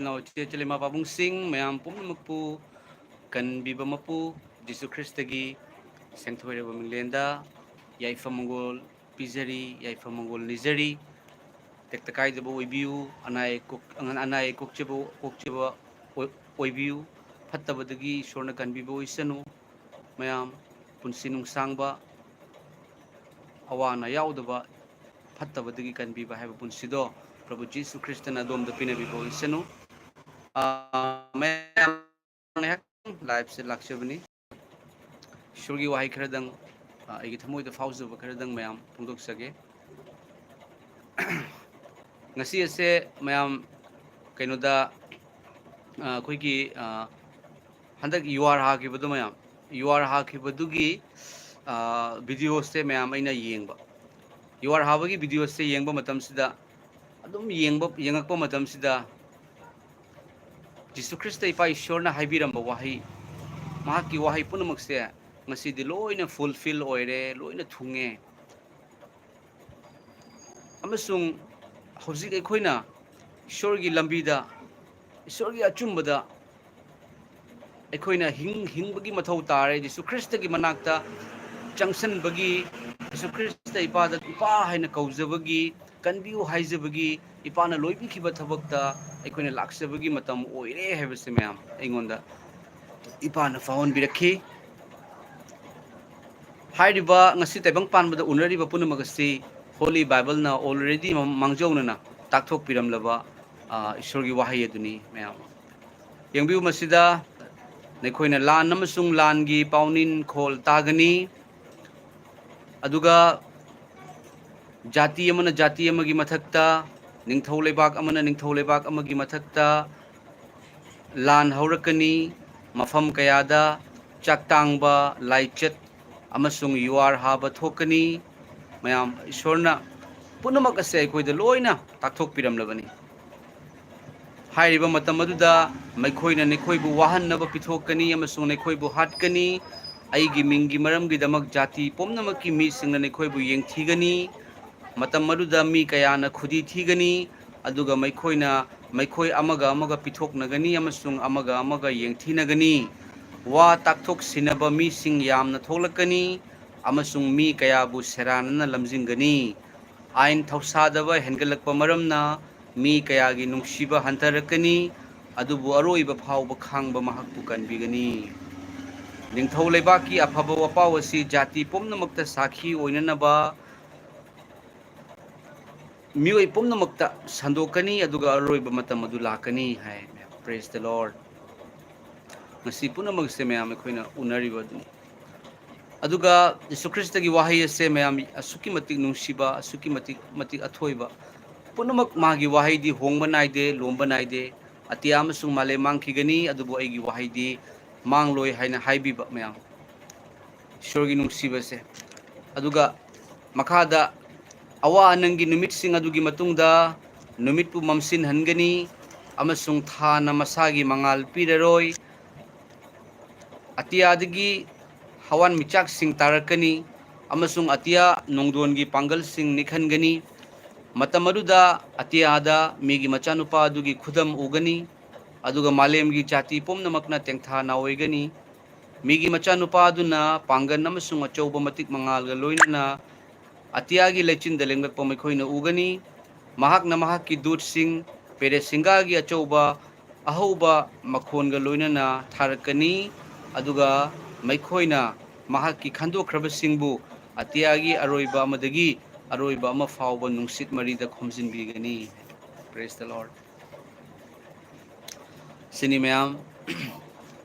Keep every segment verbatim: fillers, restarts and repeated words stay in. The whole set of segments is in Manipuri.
ꯏꯅꯥꯎ ꯏꯆꯦ ꯏꯆꯤꯜ ꯏꯃꯥ ꯄꯥꯕꯨꯡꯁꯤꯡ ꯃꯌꯥꯝ ꯄꯨꯝꯅꯃꯛꯄꯨ ꯀꯟꯕꯤꯕ ꯃꯄꯨ ꯖꯤꯁꯨ ꯈ꯭ꯔꯤꯁꯇꯒꯤ ꯁꯦꯡꯊꯣꯏꯔꯕ ꯃꯤꯡꯂꯦꯟꯗ ꯌꯥꯏꯐ ꯃꯪꯒꯣꯜ ꯄꯤꯖꯔꯤ, ꯌꯥꯏꯐ ꯃꯪꯒꯣꯜ ꯅꯤꯖꯔꯤ꯫ ꯇꯦꯛꯇ ꯀꯥꯏꯗꯕ ꯑꯣꯏꯕꯤꯌꯨ, ꯑꯅꯥ ꯑꯌꯦꯛ ꯀꯣꯛ-, ꯑꯅꯥ ꯑꯌꯦꯛ ꯀꯣꯛꯆꯕ, ꯀꯣꯛꯆꯕ ꯑꯣꯏ-, ꯑꯣꯏꯕꯤꯌꯨ꯫ ꯐꯠꯇꯕꯗꯒꯤ ꯏꯁꯣꯔꯅ ꯀꯟꯕꯤꯕ ꯑꯣꯏꯁꯅꯨ꯫ ꯃꯌꯥꯝ ꯄꯨꯟꯁꯤ ꯅꯨꯡꯁꯥꯡꯕ, ꯑꯋꯥ ꯑꯅꯥ ꯌꯥꯎꯗꯕ, ꯐꯠꯇꯕꯗꯒꯤ ꯀꯟꯕꯤꯕ ꯍꯥꯏꯕ ꯄꯨꯟꯁꯤꯗꯣ ꯄ꯭ꯔꯚꯨ ꯖꯤꯁꯨ ꯈ꯭ꯔꯤꯁꯇꯅ ꯑꯗꯣꯝꯗ ꯄꯤꯅꯕꯤꯕ ꯑꯣꯏꯁꯅꯨ꯫ ꯑꯥ, ꯃꯌꯥꯝ ꯉꯥꯏꯍꯥꯛ ꯂꯥꯏꯞꯁꯦ ꯂꯥꯛꯆꯕꯅꯤ꯫ ꯏꯁꯣꯔꯒꯤ ꯋꯥꯍꯩ ꯈꯔꯗꯪ, ꯑꯥ, ꯑꯩꯒꯤ ꯊꯃꯣꯏꯗ ꯐꯥꯎꯖꯕ ꯈꯔꯗꯪ ꯃꯌꯥꯝ ꯐꯣꯡꯗꯣꯛꯆꯒꯦ꯫ ꯉꯁꯤ ꯑꯁꯦ ꯃꯌꯥꯝ ꯀꯩꯅꯣꯗ, ꯑꯥ, ꯑꯩꯈꯣꯏꯒꯤ, ꯑꯥ, ꯍꯟꯗꯛ ꯌꯨ ꯑꯥꯔ ꯍꯥꯈꯤꯕꯗꯣ ꯃꯌꯥꯝ, ꯌꯨ ꯑꯥꯔ ꯍꯥꯈꯤꯕꯗꯨꯒꯤ, ꯑꯥ, ꯚꯤꯗꯤꯑꯣꯁꯦ ꯃꯌꯥꯝ ꯑꯩꯅ ꯌꯦꯡꯕ꯫ ꯌꯨ ꯑꯥꯔ ꯍꯥꯕꯒꯤ ꯚꯤꯗꯤꯑꯣꯁꯦ ꯌꯦꯡꯕ ꯃꯇꯝꯁꯤꯗ, ꯑꯗꯨꯝ ꯌꯦꯡꯕ, ꯌꯦꯡꯉꯛꯄ ꯃꯇꯝꯁꯤꯗ, ꯖꯤꯁꯨ ꯈ꯭ꯔꯤꯁꯇ ꯏꯄꯥ ꯏꯁꯣꯔꯅ ꯍꯥꯏꯕꯤꯔꯝꯕ ꯋꯥꯍꯩ, ꯃꯍꯥꯛꯀꯤ ꯋꯥꯍꯩ ꯄꯨꯝꯅꯃꯛꯁꯦ ꯉꯁꯤꯗꯤ ꯂꯣꯏꯅ ꯐꯨꯜꯐꯤꯜ ꯑꯣꯏꯔꯦ, ꯂꯣꯏꯅ ꯊꯨꯡꯉꯦ꯫ ꯑꯃꯁꯨꯡ ꯍꯧꯖꯤꯛ ꯑꯩꯈꯣꯏꯅ ꯏꯁꯣꯔꯒꯤ ꯂꯝꯕꯤꯗ, ꯏꯁꯣꯔꯒꯤ ꯑꯆꯨꯝꯕꯗ ꯑꯩꯈꯣꯏꯅ ꯍꯤꯡ-, ꯍꯤꯡꯕꯒꯤ ꯃꯊꯧ ꯇꯥꯔꯦ꯫ ꯖꯤꯁꯨ ꯈ꯭ꯔꯤꯁꯇꯒꯤ ꯃꯅꯥꯛꯇ ꯆꯪꯁꯤꯟꯕꯒꯤ, ꯖꯤꯁꯨ ꯈ꯭ꯔꯤꯁꯇ ꯏꯄꯥꯗ ꯏꯄꯥ ꯍꯥꯏꯅ ꯀꯧꯖꯕꯒꯤ, ꯀꯟꯕꯤꯌꯨ ꯍꯥꯏꯖꯕꯒꯤ, ꯏꯄꯥꯅ ꯂꯣꯏꯕꯤꯈꯤꯕ ꯊꯕꯛꯇ ꯑꯩꯈꯣꯏꯅ ꯂꯥꯛꯆꯕꯒꯤ ꯃꯇꯝ ꯑꯣꯏꯔꯦ ꯍꯥꯏꯕꯁꯦ ꯃꯌꯥꯝ ꯑꯩꯉꯣꯟꯗ ꯏꯄꯥꯅ ꯐꯥꯎꯍꯟꯕꯤꯔꯛꯈꯤ꯫ ꯍꯥꯏꯔꯤꯕ ꯉꯁꯤ ꯇꯥꯏꯕꯪ ꯄꯥꯟꯕꯗ ꯎꯅꯔꯤꯕ ꯄꯨꯝꯅꯃꯛ ꯑꯁꯤ Holy Bible ꯅ already ꯃꯃꯥꯡꯖꯧꯅꯅ ꯇꯥꯛꯊꯣꯛꯄꯤꯔꯝꯂꯕ, ꯑ, ꯏꯁꯣꯔꯒꯤ ꯋꯥꯍꯩ ꯑꯗꯨꯅꯤ ꯃꯌꯥꯝ꯫ ꯌꯦꯡꯕꯤꯌꯨ, ꯃꯁꯤꯗ ꯅꯈꯣꯏꯅ ꯂꯥꯟ ꯑꯃꯁꯨꯡ ꯂꯥꯟꯒꯤ ꯄꯥꯎꯅꯤꯟ ꯈꯣꯜ ꯇꯥꯒꯅꯤ꯫ ꯑꯗꯨꯒ ꯖꯥꯇꯤ ꯑꯃꯅ ꯖꯥꯇꯤ ꯑꯃꯒꯤ ꯃꯊꯛꯇ, ꯅꯤꯡꯊꯧ ꯂꯩꯕꯥꯛ ꯑꯃꯅ ꯅꯤꯡꯊꯧ ꯂꯩꯕꯥꯛ ꯑꯃꯒꯤ ꯃꯊꯛꯇ ꯂꯥꯟ ꯍꯧꯔꯛꯀꯅꯤ꯫ ꯃꯐꯝ ꯀꯌꯥꯗ ꯆꯥꯛꯇꯥꯡꯕ, ꯂꯥꯏꯆꯠ ꯑꯃꯁꯨꯡ ꯌꯨ ꯑꯥꯔ ꯍꯥꯕ ꯊꯣꯛꯀꯅꯤ꯫ ꯃꯌꯥꯝ, ꯏꯁꯣꯔꯅ ꯄꯨꯝꯅꯃꯛ ꯑꯁꯦ ꯑꯩꯈꯣꯏꯗ ꯂꯣꯏꯅ ꯇꯥꯛꯊꯣꯛꯄꯤꯔꯝꯂꯕꯅꯤ꯫ ꯍꯥꯏꯔꯤꯕ ꯃꯇꯝ ꯑꯗꯨꯗ ꯃꯈꯣꯏꯅ ꯅꯈꯣꯏꯕꯨ ꯋꯥꯍꯟꯅꯕ ꯄꯤꯊꯣꯛꯀꯅꯤ ꯑꯃꯁꯨꯡ ꯅꯈꯣꯏꯕꯨ ꯍꯥꯠꯀꯅꯤ꯫ ꯑꯩꯒꯤ ꯃꯤꯡꯒꯤ ꯃꯔꯝꯒꯤꯗꯃꯛ ꯖꯥꯇꯤ ꯄꯨꯝꯅꯃꯛꯀꯤ ꯃꯤꯁꯤꯡꯅ ꯅꯈꯣꯏꯕꯨ ꯌꯦꯡꯊꯤꯒꯅꯤ꯫ ꯃꯇꯝ ꯑꯗꯨꯗ ꯃꯤ ꯀꯌꯥꯅ ꯈꯨꯗꯤ ꯊꯤꯒꯅꯤ, ꯑꯗꯨꯒ ꯃꯈꯣꯏꯅ ꯃꯈꯣꯏ ꯑꯃꯒ ꯑꯃꯒ ꯄꯤꯊꯣꯛꯅꯒꯅꯤ ꯑꯃꯁꯨꯡ ꯑꯃꯒ ꯑꯃꯒ ꯌꯦꯡꯊꯤꯅꯒꯅꯤ꯫ ꯋꯥ ꯇꯥꯛꯊꯣꯛꯁꯤꯟꯅꯕ ꯃꯤꯁꯤꯡ ꯌꯥꯝꯅ ꯊꯣꯛꯂꯛꯀꯅꯤ, ꯑꯃꯁꯨꯡ ꯃꯤ ꯀꯌꯥꯕꯨ ꯁꯦꯔꯥꯟꯅꯅ ꯂꯝꯖꯤꯡꯒꯅꯤ꯫ ꯑꯥꯏꯟ ꯊꯧꯁꯥꯗꯕ ꯍꯦꯟꯒꯠꯂꯛꯄ ꯃꯔꯝꯅ ꯃꯤ ꯀꯌꯥꯒꯤ ꯅꯨꯡꯁꯤꯕ ꯍꯟꯊꯔꯛꯀꯅꯤ, ꯑꯗꯨꯕꯨ ꯑꯔꯣꯏꯕ ꯐꯥꯎꯕ ꯈꯥꯡꯕ ꯃꯍꯥꯛꯄꯨ ꯀꯟꯕꯤꯒꯅꯤ꯫ ꯅꯤꯡꯊꯧ ꯂꯩꯕꯥꯛꯀꯤ ꯑꯐꯕ ꯋꯥꯄꯥꯎ ꯑꯁꯤ ꯖꯥꯇꯤ ꯄꯨꯝꯅꯃꯛꯇ ꯁꯥꯈꯤ ꯑꯣꯏꯅꯅꯕ ꯃꯤꯑꯣꯏ ꯄꯨꯝꯅꯃꯛꯇ ꯁꯟꯗꯣꯛꯀꯅꯤ, ꯑꯗꯨꯒ ꯑꯔꯣꯏꯕ ꯃꯇꯝ ꯑꯗꯨ ꯂꯥꯛꯀꯅꯤ ꯍꯥꯏ꯫ Praise the Lord꯫ ꯃꯁꯤ ꯄꯨꯝꯅꯃꯛꯁꯦ ꯃꯌꯥꯝ ꯑꯩꯈꯣꯏꯅ ꯎꯅꯔꯤꯕ ꯑꯗꯨꯅꯤ꯫ ꯑꯗꯨꯒ ꯌꯤꯁꯨ ꯈ꯭ꯔꯤꯁꯇꯒꯤ ꯋꯥꯍꯩ ꯑꯁꯦ ꯃꯌꯥꯝ ꯑꯁꯨꯛꯀꯤ ꯃꯇꯤꯛ ꯅꯨꯡꯁꯤꯕ, ꯑꯁꯨꯛꯀꯤ ꯃꯇꯤꯛ, ꯃꯇꯤꯛ ꯑꯊꯣꯏꯕ꯫ ꯄꯨꯝꯅꯃꯛ ꯃꯥꯒꯤ ꯋꯥꯍꯩꯗꯤ ꯍꯣꯡꯕ ꯅꯥꯏꯗꯦ, ꯂꯣꯝꯕ ꯅꯥꯏꯗꯦ꯫ "ꯑꯇꯤꯌꯥ ꯑꯃꯁꯨꯡ ꯃꯥꯂꯦꯝ ꯃꯥꯡꯈꯤꯒꯅꯤ, ꯑꯗꯨꯕꯨ ꯑꯩꯒꯤ ꯋꯥꯍꯩꯗꯤ ꯃꯥꯡꯂꯣꯏ" ꯍꯥꯏꯅ ꯍꯥꯏꯕꯤꯕ ꯃꯌꯥꯝ꯫ ꯏꯁꯣꯔꯒꯤ ꯅꯨꯡꯁꯤꯕꯁꯦ꯫ ꯑꯗꯨꯒ ꯃꯈꯥꯗ, "ꯑꯋꯥ ꯑꯅꯪꯒꯤ ꯅꯨꯃꯤꯠꯁꯤꯡ ꯑꯗꯨꯒꯤ ꯃꯇꯨꯡꯗ ꯅꯨꯃꯤꯠꯄꯨ ꯃꯝꯁꯤꯟꯍꯟꯒꯅꯤ, ꯑꯃꯁꯨꯡ ꯊꯥꯅ ꯃꯁꯥꯒꯤ ꯃꯉꯥꯜ ꯄꯤꯔꯔꯣꯏ꯫ ꯑꯇꯤꯌꯥꯗꯒꯤ ꯍꯋꯥꯟꯃꯤꯆꯥꯛꯁꯤꯡ ꯇꯥꯔꯛꯀꯅꯤ, ꯑꯃꯁꯨꯡ ꯑꯇꯤꯌꯥ ꯅꯣꯡꯗꯣꯟꯒꯤ ꯄꯥꯡꯒꯜꯁꯤꯡ ꯅꯤꯛꯍꯟꯒꯅꯤ꯫ ꯃꯇꯝ ꯑꯗꯨꯗ ꯑꯇꯤꯌꯥꯗ ꯃꯤꯒꯤ ꯃꯆꯥꯅꯨꯄꯥ ꯑꯗꯨꯒꯤ ꯈꯨꯗꯝ ꯎꯒꯅꯤ, ꯑꯗꯨꯒ ꯃꯥꯂꯦꯝꯒꯤ ꯖꯥꯇꯤ ꯄꯨꯝꯅꯃꯛꯅ ꯇꯦꯡꯊꯥ ꯅꯥꯑꯣꯏꯒꯅꯤ꯫ ꯃꯤꯒꯤ ꯃꯆꯥꯅꯨꯄꯥ ꯑꯗꯨꯅ ꯄꯥꯡꯒꯜ ꯑꯃꯁꯨꯡ ꯑꯆꯧꯕ ꯃꯇꯤꯛ ꯃꯉꯥꯜꯒ ꯂꯣꯏꯅꯅ ꯑꯇꯤꯌꯥꯒꯤ ꯂꯩꯆꯤꯟꯗ ꯂꯦꯡꯂꯛꯄ ꯃꯈꯣꯏꯅ ꯎꯒꯅꯤ꯫ ꯃꯍꯥꯛꯅ ꯃꯍꯥꯛꯀꯤ ꯗꯨꯠꯁꯤꯡ ꯄꯦꯔꯦꯁꯤꯡꯒꯥꯒꯤ ꯑꯆꯧꯕ ꯑꯍꯧꯕ ꯃꯈꯣꯟꯒ ꯂꯣꯏꯅꯅ ꯊꯥꯔꯛꯀꯅꯤ, ꯑꯗꯨꯒ ꯃꯈꯣꯏꯅ ꯃꯍꯥꯛꯀꯤ ꯈꯟꯗꯣꯛꯈ꯭ꯔꯕꯁꯤꯡꯕꯨ ꯑꯇꯤꯌꯥꯒꯤ ꯑꯔꯣꯏꯕ ꯑꯃꯗꯒꯤ ꯑꯔꯣꯏꯕ ꯑꯃ ꯐꯥꯎꯕ ꯅꯨꯡꯁꯤꯠ ꯃꯔꯤꯗ ꯈꯣꯝꯖꯤꯟꯕꯤꯒꯅꯤ"꯫ Praise the Lord꯫ ꯁꯤꯅꯤ ꯃꯌꯥꯝ,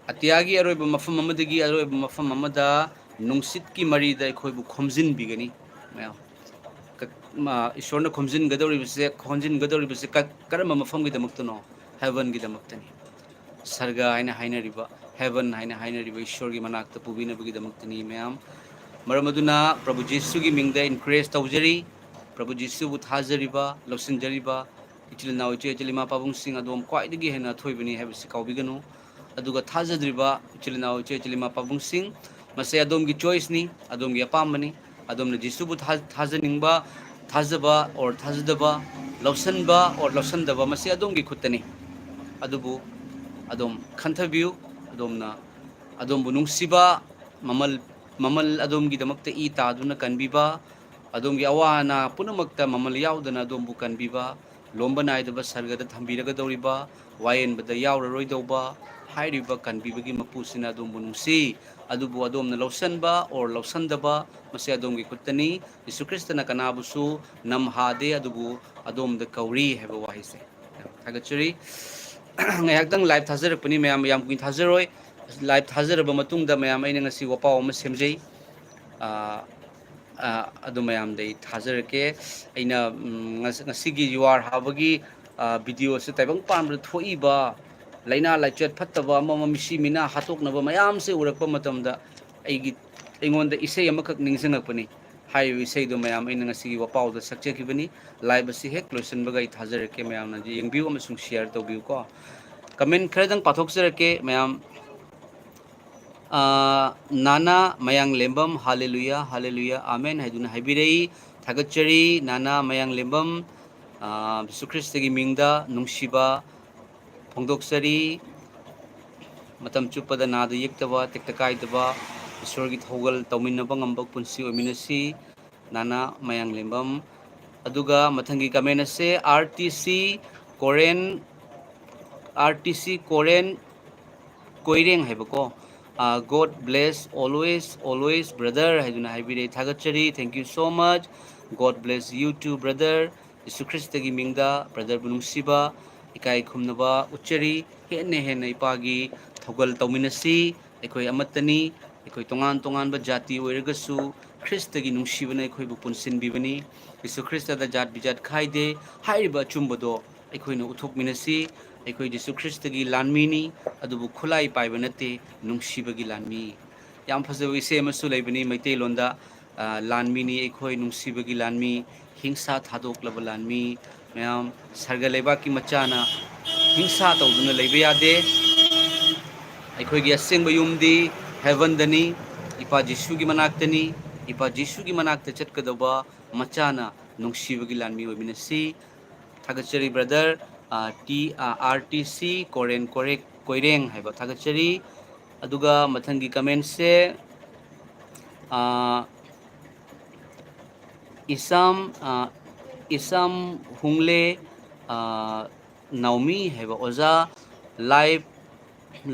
ꯑꯇꯤꯌꯥꯒꯤ ꯑꯔꯣꯏꯕ ꯃꯐꯝ ꯑꯃꯗꯒꯤ ꯑꯔꯣꯏꯕ ꯃꯐꯝ ꯑꯃꯗ ꯅꯨꯡꯁꯤꯠꯀꯤ ꯃꯔꯤꯗ ꯑꯩꯈꯣꯏꯕꯨ ꯈꯣꯝꯖꯤꯟꯕꯤꯒꯅꯤ ꯃꯌꯥꯝ꯫ ꯀ-, ꯃ-, ꯏꯁꯣꯔꯅ ꯈꯣꯝꯖꯤꯟꯒꯗꯧꯔꯤꯕꯁꯦ, ꯈꯣꯝꯖꯤꯟꯒꯗꯧꯔꯤꯕꯁꯦ ꯀ-, ꯀꯔꯝꯕ ꯃꯐꯝꯒꯤꯗꯃꯛꯇꯅꯣ? Heavenꯒꯤꯗꯃꯛꯇꯅꯤ꯫ ꯁꯔꯒ ꯍꯥꯏꯅ ꯍꯥꯏꯅꯔꯤꯕ, heaven ꯍꯥꯏꯅ ꯍꯥꯏꯅꯔꯤꯕ ꯏꯁꯣꯔꯒꯤ ꯃꯅꯥꯛꯇ ꯄꯨꯕꯤꯅꯕꯒꯤꯗꯃꯛꯇꯅꯤ ꯃꯌꯥꯝ꯫ ꯃꯔꯝ ꯑꯗꯨꯅ ꯄ꯭ꯔꯚꯨ ꯖꯤꯁꯨꯒꯤ ꯃꯤꯡꯗ encourage ꯇꯧꯖꯔꯤ꯫ ꯄ꯭ꯔꯚꯨ ꯖꯤꯁꯨꯕꯨ ꯊꯥꯖꯔꯤꯕ, ꯂꯧꯁꯤꯟꯖꯔꯤꯕ ꯏꯆꯤꯜ ꯏꯅꯥꯎ, ꯏꯆꯦ ꯏꯆꯤꯜ ꯏꯃꯥ ꯄꯥꯕꯨꯡꯁꯤꯡ, ꯑꯗꯣꯝ ꯈ꯭ꯋꯥꯏꯗꯒꯤ ꯍꯦꯟꯅ ꯑꯊꯣꯏꯕꯅꯤ ꯍꯥꯏꯕꯁꯤ ꯀꯥꯎꯕꯤꯒꯅꯨ꯫ ꯑꯗꯨꯒ ꯊꯥꯖꯗ꯭ꯔꯤꯕ ꯏꯆꯤꯜ ꯏꯅꯥꯎ, ꯏꯆꯦ ꯏꯆꯤꯜ ꯏꯃꯥ ꯄꯥꯕꯨꯡꯁꯤꯡ, ꯃꯁꯤ ꯑꯗꯣꯝꯒꯤ choiceꯅꯤ, ꯑꯗꯣꯝꯒꯤ ꯑꯄꯥꯝꯕꯅꯤ꯫ ꯑꯗꯣꯝꯅ ꯖꯤꯁꯨꯕꯨ ꯊꯥ-, ꯊꯥꯖꯅꯤꯡꯕ, ꯊꯥꯖꯕ or ꯊꯥꯖꯗꯕ, ꯂꯧꯁꯟꯕ or ꯂꯧꯁꯟꯗꯕ, ꯃꯁꯤ ꯑꯗꯣꯝꯒꯤ ꯈꯨꯠꯇꯅꯤ꯫ ꯑꯗꯨꯕꯨ ꯑꯗꯣꯝ ꯈꯟꯊꯕꯤꯌꯨ꯫ ꯑꯗꯣꯝꯅ ꯑꯗꯣꯝꯕꯨ ꯅꯨꯡꯁꯤꯕ, ꯃꯃꯜ, ꯃꯃꯜ ꯑꯗꯣꯝꯒꯤꯗꯃꯛꯇ ꯏ ꯇꯥꯗꯨꯅ ꯀꯟꯕꯤꯕ, ꯑꯗꯣꯝꯒꯤ ꯑꯋꯥ ꯑꯅꯥ ꯄꯨꯝꯅꯃꯛꯇ ꯃꯃꯜ ꯌꯥꯎꯗꯅ ꯑꯗꯣꯝꯕꯨ ꯀꯟꯕꯤꯕ, ꯂꯣꯝꯕ ꯅꯥꯏꯗꯕ ꯁꯔꯒꯗ ꯊꯝꯕꯤꯔꯒꯗꯧꯔꯤꯕ, ꯋꯥꯌꯦꯟꯕꯗ ꯌꯥꯎꯔꯔꯣꯏꯗꯧꯕ ꯍꯥꯏꯔꯤꯕ ꯀꯟꯕꯤꯕꯒꯤ ꯃꯄꯨꯁꯤꯅ ꯑꯗꯣꯝꯕꯨ ꯅꯨꯡꯁꯤ꯫ ꯑꯗꯨꯕꯨ ꯑꯗꯣꯝꯅ ꯂꯧꯁꯟꯕ or ꯂꯧꯁꯟꯗꯕ, ꯃꯁꯤ ꯑꯗꯣꯝꯒꯤ ꯈꯨꯠꯇꯅꯤ꯫ ꯌꯤꯁꯨ ꯈ꯭ꯔꯤꯁꯇꯅ ꯀꯅꯥꯕꯨꯁꯨ ꯅꯝꯍꯥꯗꯦ, ꯑꯗꯨꯕꯨ ꯑꯗꯣꯝꯗ ꯀꯧꯔꯤ ꯍꯥꯏꯕ ꯋꯥꯍꯩꯁꯦ꯫ ꯊꯥꯒꯠꯆꯔꯤ꯫ ꯉꯥꯏꯍꯥꯛꯇꯪ live ꯊꯥꯖꯔꯛꯄꯅꯤ ꯃꯌꯥꯝ, ꯌꯥꯝ ꯀꯨꯏꯅ ꯊꯥꯖꯔꯣꯏ꯫ Live ꯊꯥꯖꯔꯕ ꯃꯇꯨꯡꯗ ꯃꯌꯥꯝ, ꯑꯩꯅ ꯉꯁꯤ ꯋꯥꯄꯥꯎ ꯑꯃ ꯁꯦꯝꯖꯩ꯫ ꯑꯥ, ꯑꯥ, ꯑꯗꯨ ꯃꯌꯥꯝꯗ ꯑꯩ ꯊꯥꯖꯔꯛꯀꯦ꯫ ꯑꯩꯅ, ꯎꯝ, ꯉꯁ-, ꯉꯁꯤꯒꯤ ꯌꯨꯍꯥꯔ ꯍꯥꯕꯒꯤ, ꯑꯥ, video ꯑꯁꯤ ꯇꯥꯏꯕꯪ ꯄꯥꯟꯕꯗ ꯊꯣꯛꯏꯕ ꯂꯥꯏꯅꯥ ꯂꯥꯏꯆꯠ ꯐꯠꯇꯕ ꯑꯃ ꯑꯃ ꯃꯤꯁꯤ ꯃꯤꯅꯥ ꯍꯥꯠꯇꯣꯛꯅꯕ ꯃꯌꯥꯝꯁꯦ ꯎꯔꯛꯄ ꯃꯇꯝꯗ ꯑꯩꯒꯤ, ꯑꯩꯉꯣꯟꯗ ꯏꯁꯩ ꯑꯃꯈꯛ ꯅꯤꯡꯁꯤꯡꯉꯛꯄꯅꯤ꯫ ꯍꯥꯏꯔꯤꯕ ꯏꯁꯩꯗꯣ ꯃꯌꯥꯝ ꯑꯩꯅ ꯉꯁꯤꯒꯤ ꯋꯥꯄꯥꯎꯗ ꯁꯛꯆꯈꯤꯕꯅꯤ꯫ Live ꯑꯁꯤ ꯍꯦꯛ ꯂꯣꯏꯁꯤꯟꯕꯒ ꯑꯩ ꯊꯥꯖꯔꯛꯀꯦ, ꯃꯌꯥꯝꯅ ꯌꯦꯡꯕꯤꯌꯨ ꯑꯃꯁꯨꯡ share ꯇꯧꯕꯤꯌꯨꯀꯣ꯫ Comment ꯈꯔꯗꯪ ꯄꯥꯊꯣꯛꯆꯔꯛꯀꯦ ꯃꯌꯥꯝ꯫ ꯑꯥ, ꯅꯥꯅꯥ ꯃꯌꯥꯡꯂꯦꯝꯕꯝ, "ꯍꯥꯂꯦꯂꯨꯌꯥ, ꯍꯥꯂꯦꯂꯨꯌꯥ, ꯑꯥꯃꯦꯟ" ꯍꯥꯏꯗꯨꯅ ꯍꯥꯏꯕꯤꯔꯛꯏ꯫ ꯊꯥꯒꯠꯆꯔꯤ, ꯅꯥꯅꯥ ꯃꯌꯥꯡꯂꯦꯝꯕꯝ꯫ ꯑꯥ, ꯖꯤꯁꯨ ꯈ꯭ꯔꯤꯁꯇꯒꯤ ꯃꯤꯡꯗ ꯅꯨꯡꯁꯤꯕ ꯐꯣꯡꯗꯣꯛꯆꯔꯤ꯫ ꯃꯇꯝ ꯆꯨꯞꯄꯗ ꯅꯥꯗ ꯌꯦꯛꯇꯕ, ꯇꯦꯛꯇ ꯀꯥꯏꯗꯕ, ꯏꯁꯣꯔꯒꯤ ꯊꯧꯒꯜ ꯇꯧꯃꯤꯟꯅꯕ ꯉꯝꯕ ꯄꯨꯟꯁꯤ ꯑꯣꯏꯃꯤꯟꯅꯁꯤ꯫ ꯅꯥꯅꯥ ꯃꯌꯥꯡꯂꯦꯝꯕꯝ꯫ ꯑꯗꯨꯒ ꯃꯊꯪꯒꯤ comment ꯑꯁꯦ R T C Korean, R T C Korean Koireng ꯍꯥꯏꯕꯀꯣ꯫ ꯑꯥ, "God bless always, always brother" ꯍꯥꯏꯗꯨꯅ ꯍꯥꯏꯕꯤꯔꯛꯏ꯫ ꯊꯥꯒꯠꯆꯔꯤ, thank you so much, God bless you too brother꯫ ꯌꯤꯁꯨ ꯈ꯭ꯔꯤꯁꯇꯒꯤ ꯃꯤꯡꯗ brotherꯕꯨ ꯅꯨꯡꯁꯤꯕ, ꯏꯀꯥꯏ ꯈꯨꯝꯅꯕ ꯎꯠꯆꯔꯤ꯫ ꯍꯦꯟꯅ ꯍꯦꯟꯅ ꯏꯄꯥꯒꯤ ꯊꯧꯒꯜ ꯇꯧꯃꯤꯟꯅꯁꯤ꯫ ꯑꯩꯈꯣꯏ ꯑꯃꯠꯇꯅꯤ꯫ ꯑꯩꯈꯣꯏ ꯇꯣꯉꯥꯟ ꯇꯣꯉꯥꯟꯕ ꯖꯥꯇꯤ ꯑꯣꯏꯔꯒꯁꯨ ꯈ꯭ꯔꯤꯁꯇꯒꯤ ꯅꯨꯡꯁꯤꯕꯅ ꯑꯩꯈꯣꯏꯕꯨ ꯄꯨꯟꯁꯤꯟꯕꯤꯕꯅꯤ꯫ ꯌꯤꯁꯨ ꯈ꯭ꯔꯤꯁꯇꯗ ꯖꯥꯠ ꯕꯤꯖꯥꯠ ꯈꯥꯏꯗꯦ꯫ ꯍꯥꯏꯔꯤꯕ ꯑꯆꯨꯝꯕꯗꯣ ꯑꯩꯈꯣꯏꯅ ꯎꯠꯊꯣꯛꯃꯤꯟꯅꯁꯤ꯫ ꯑꯩꯈꯣꯏ ꯖꯤꯁꯨ ꯈ꯭ꯔꯤꯁꯇꯒꯤ ꯂꯥꯟꯃꯤꯅꯤ, ꯑꯗꯨꯕꯨ ꯈꯨꯠꯂꯥꯏ ꯄꯥꯏꯕ ꯅꯠꯇꯦ, ꯅꯨꯡꯁꯤꯕꯒꯤ ꯂꯥꯟꯃꯤ꯫ ꯌꯥꯝ ꯐꯖꯕ ꯏꯁꯩ ꯑꯃꯁꯨ ꯂꯩꯕꯅꯤ ꯃꯩꯇꯩꯂꯣꯟꯗ, ꯑ, "ꯂꯥꯟꯃꯤꯅꯤ ꯑꯩꯈꯣꯏ, ꯅꯨꯡꯁꯤꯕꯒꯤ ꯂꯥꯟꯃꯤ, ꯍꯤꯡꯁꯥ ꯊꯥꯗꯣꯛꯂꯕ ꯂꯥꯟꯃꯤ"꯫ ꯃꯌꯥꯝ, ꯁꯔꯒ ꯂꯩꯕꯥꯛꯀꯤ ꯃꯆꯥꯅ ꯍꯤꯡꯁꯥ ꯇꯧꯗꯨꯅ ꯂꯩꯕ ꯌꯥꯗꯦ꯫ ꯑꯩꯈꯣꯏꯒꯤ ꯑꯁꯦꯡꯕ ꯌꯨꯝꯗꯤ heavenꯗꯅꯤ, ꯏꯄꯥ ꯖꯤꯁꯨꯒꯤ ꯃꯅꯥꯛꯇꯅꯤ꯫ ꯏꯄꯥ ꯖꯤꯁꯨꯒꯤ ꯃꯅꯥꯛꯇ ꯆꯠꯀꯗꯧꯕ ꯃꯆꯥꯅ ꯅꯨꯡꯁꯤꯕꯒꯤ ꯂꯥꯟꯃꯤ ꯑꯣꯏꯃꯤꯟꯅꯁꯤ꯫ ꯊꯥꯒꯠꯆꯔꯤ brother. T R T C Koren Korek Koireng ꯍꯥꯏꯕ ꯊꯥꯒꯠꯆꯔꯤ꯫ ꯑꯗꯨꯒ ꯃꯊꯪꯒꯤ ꯀꯃꯦꯟꯁꯦ ꯏꯁꯥꯝ ꯏꯁꯥꯝ ꯍꯨꯡꯂꯦ ꯅꯥꯎꯃꯤ ꯍꯥꯏꯕ ꯑꯣꯖꯥ, ꯂꯥꯏꯚ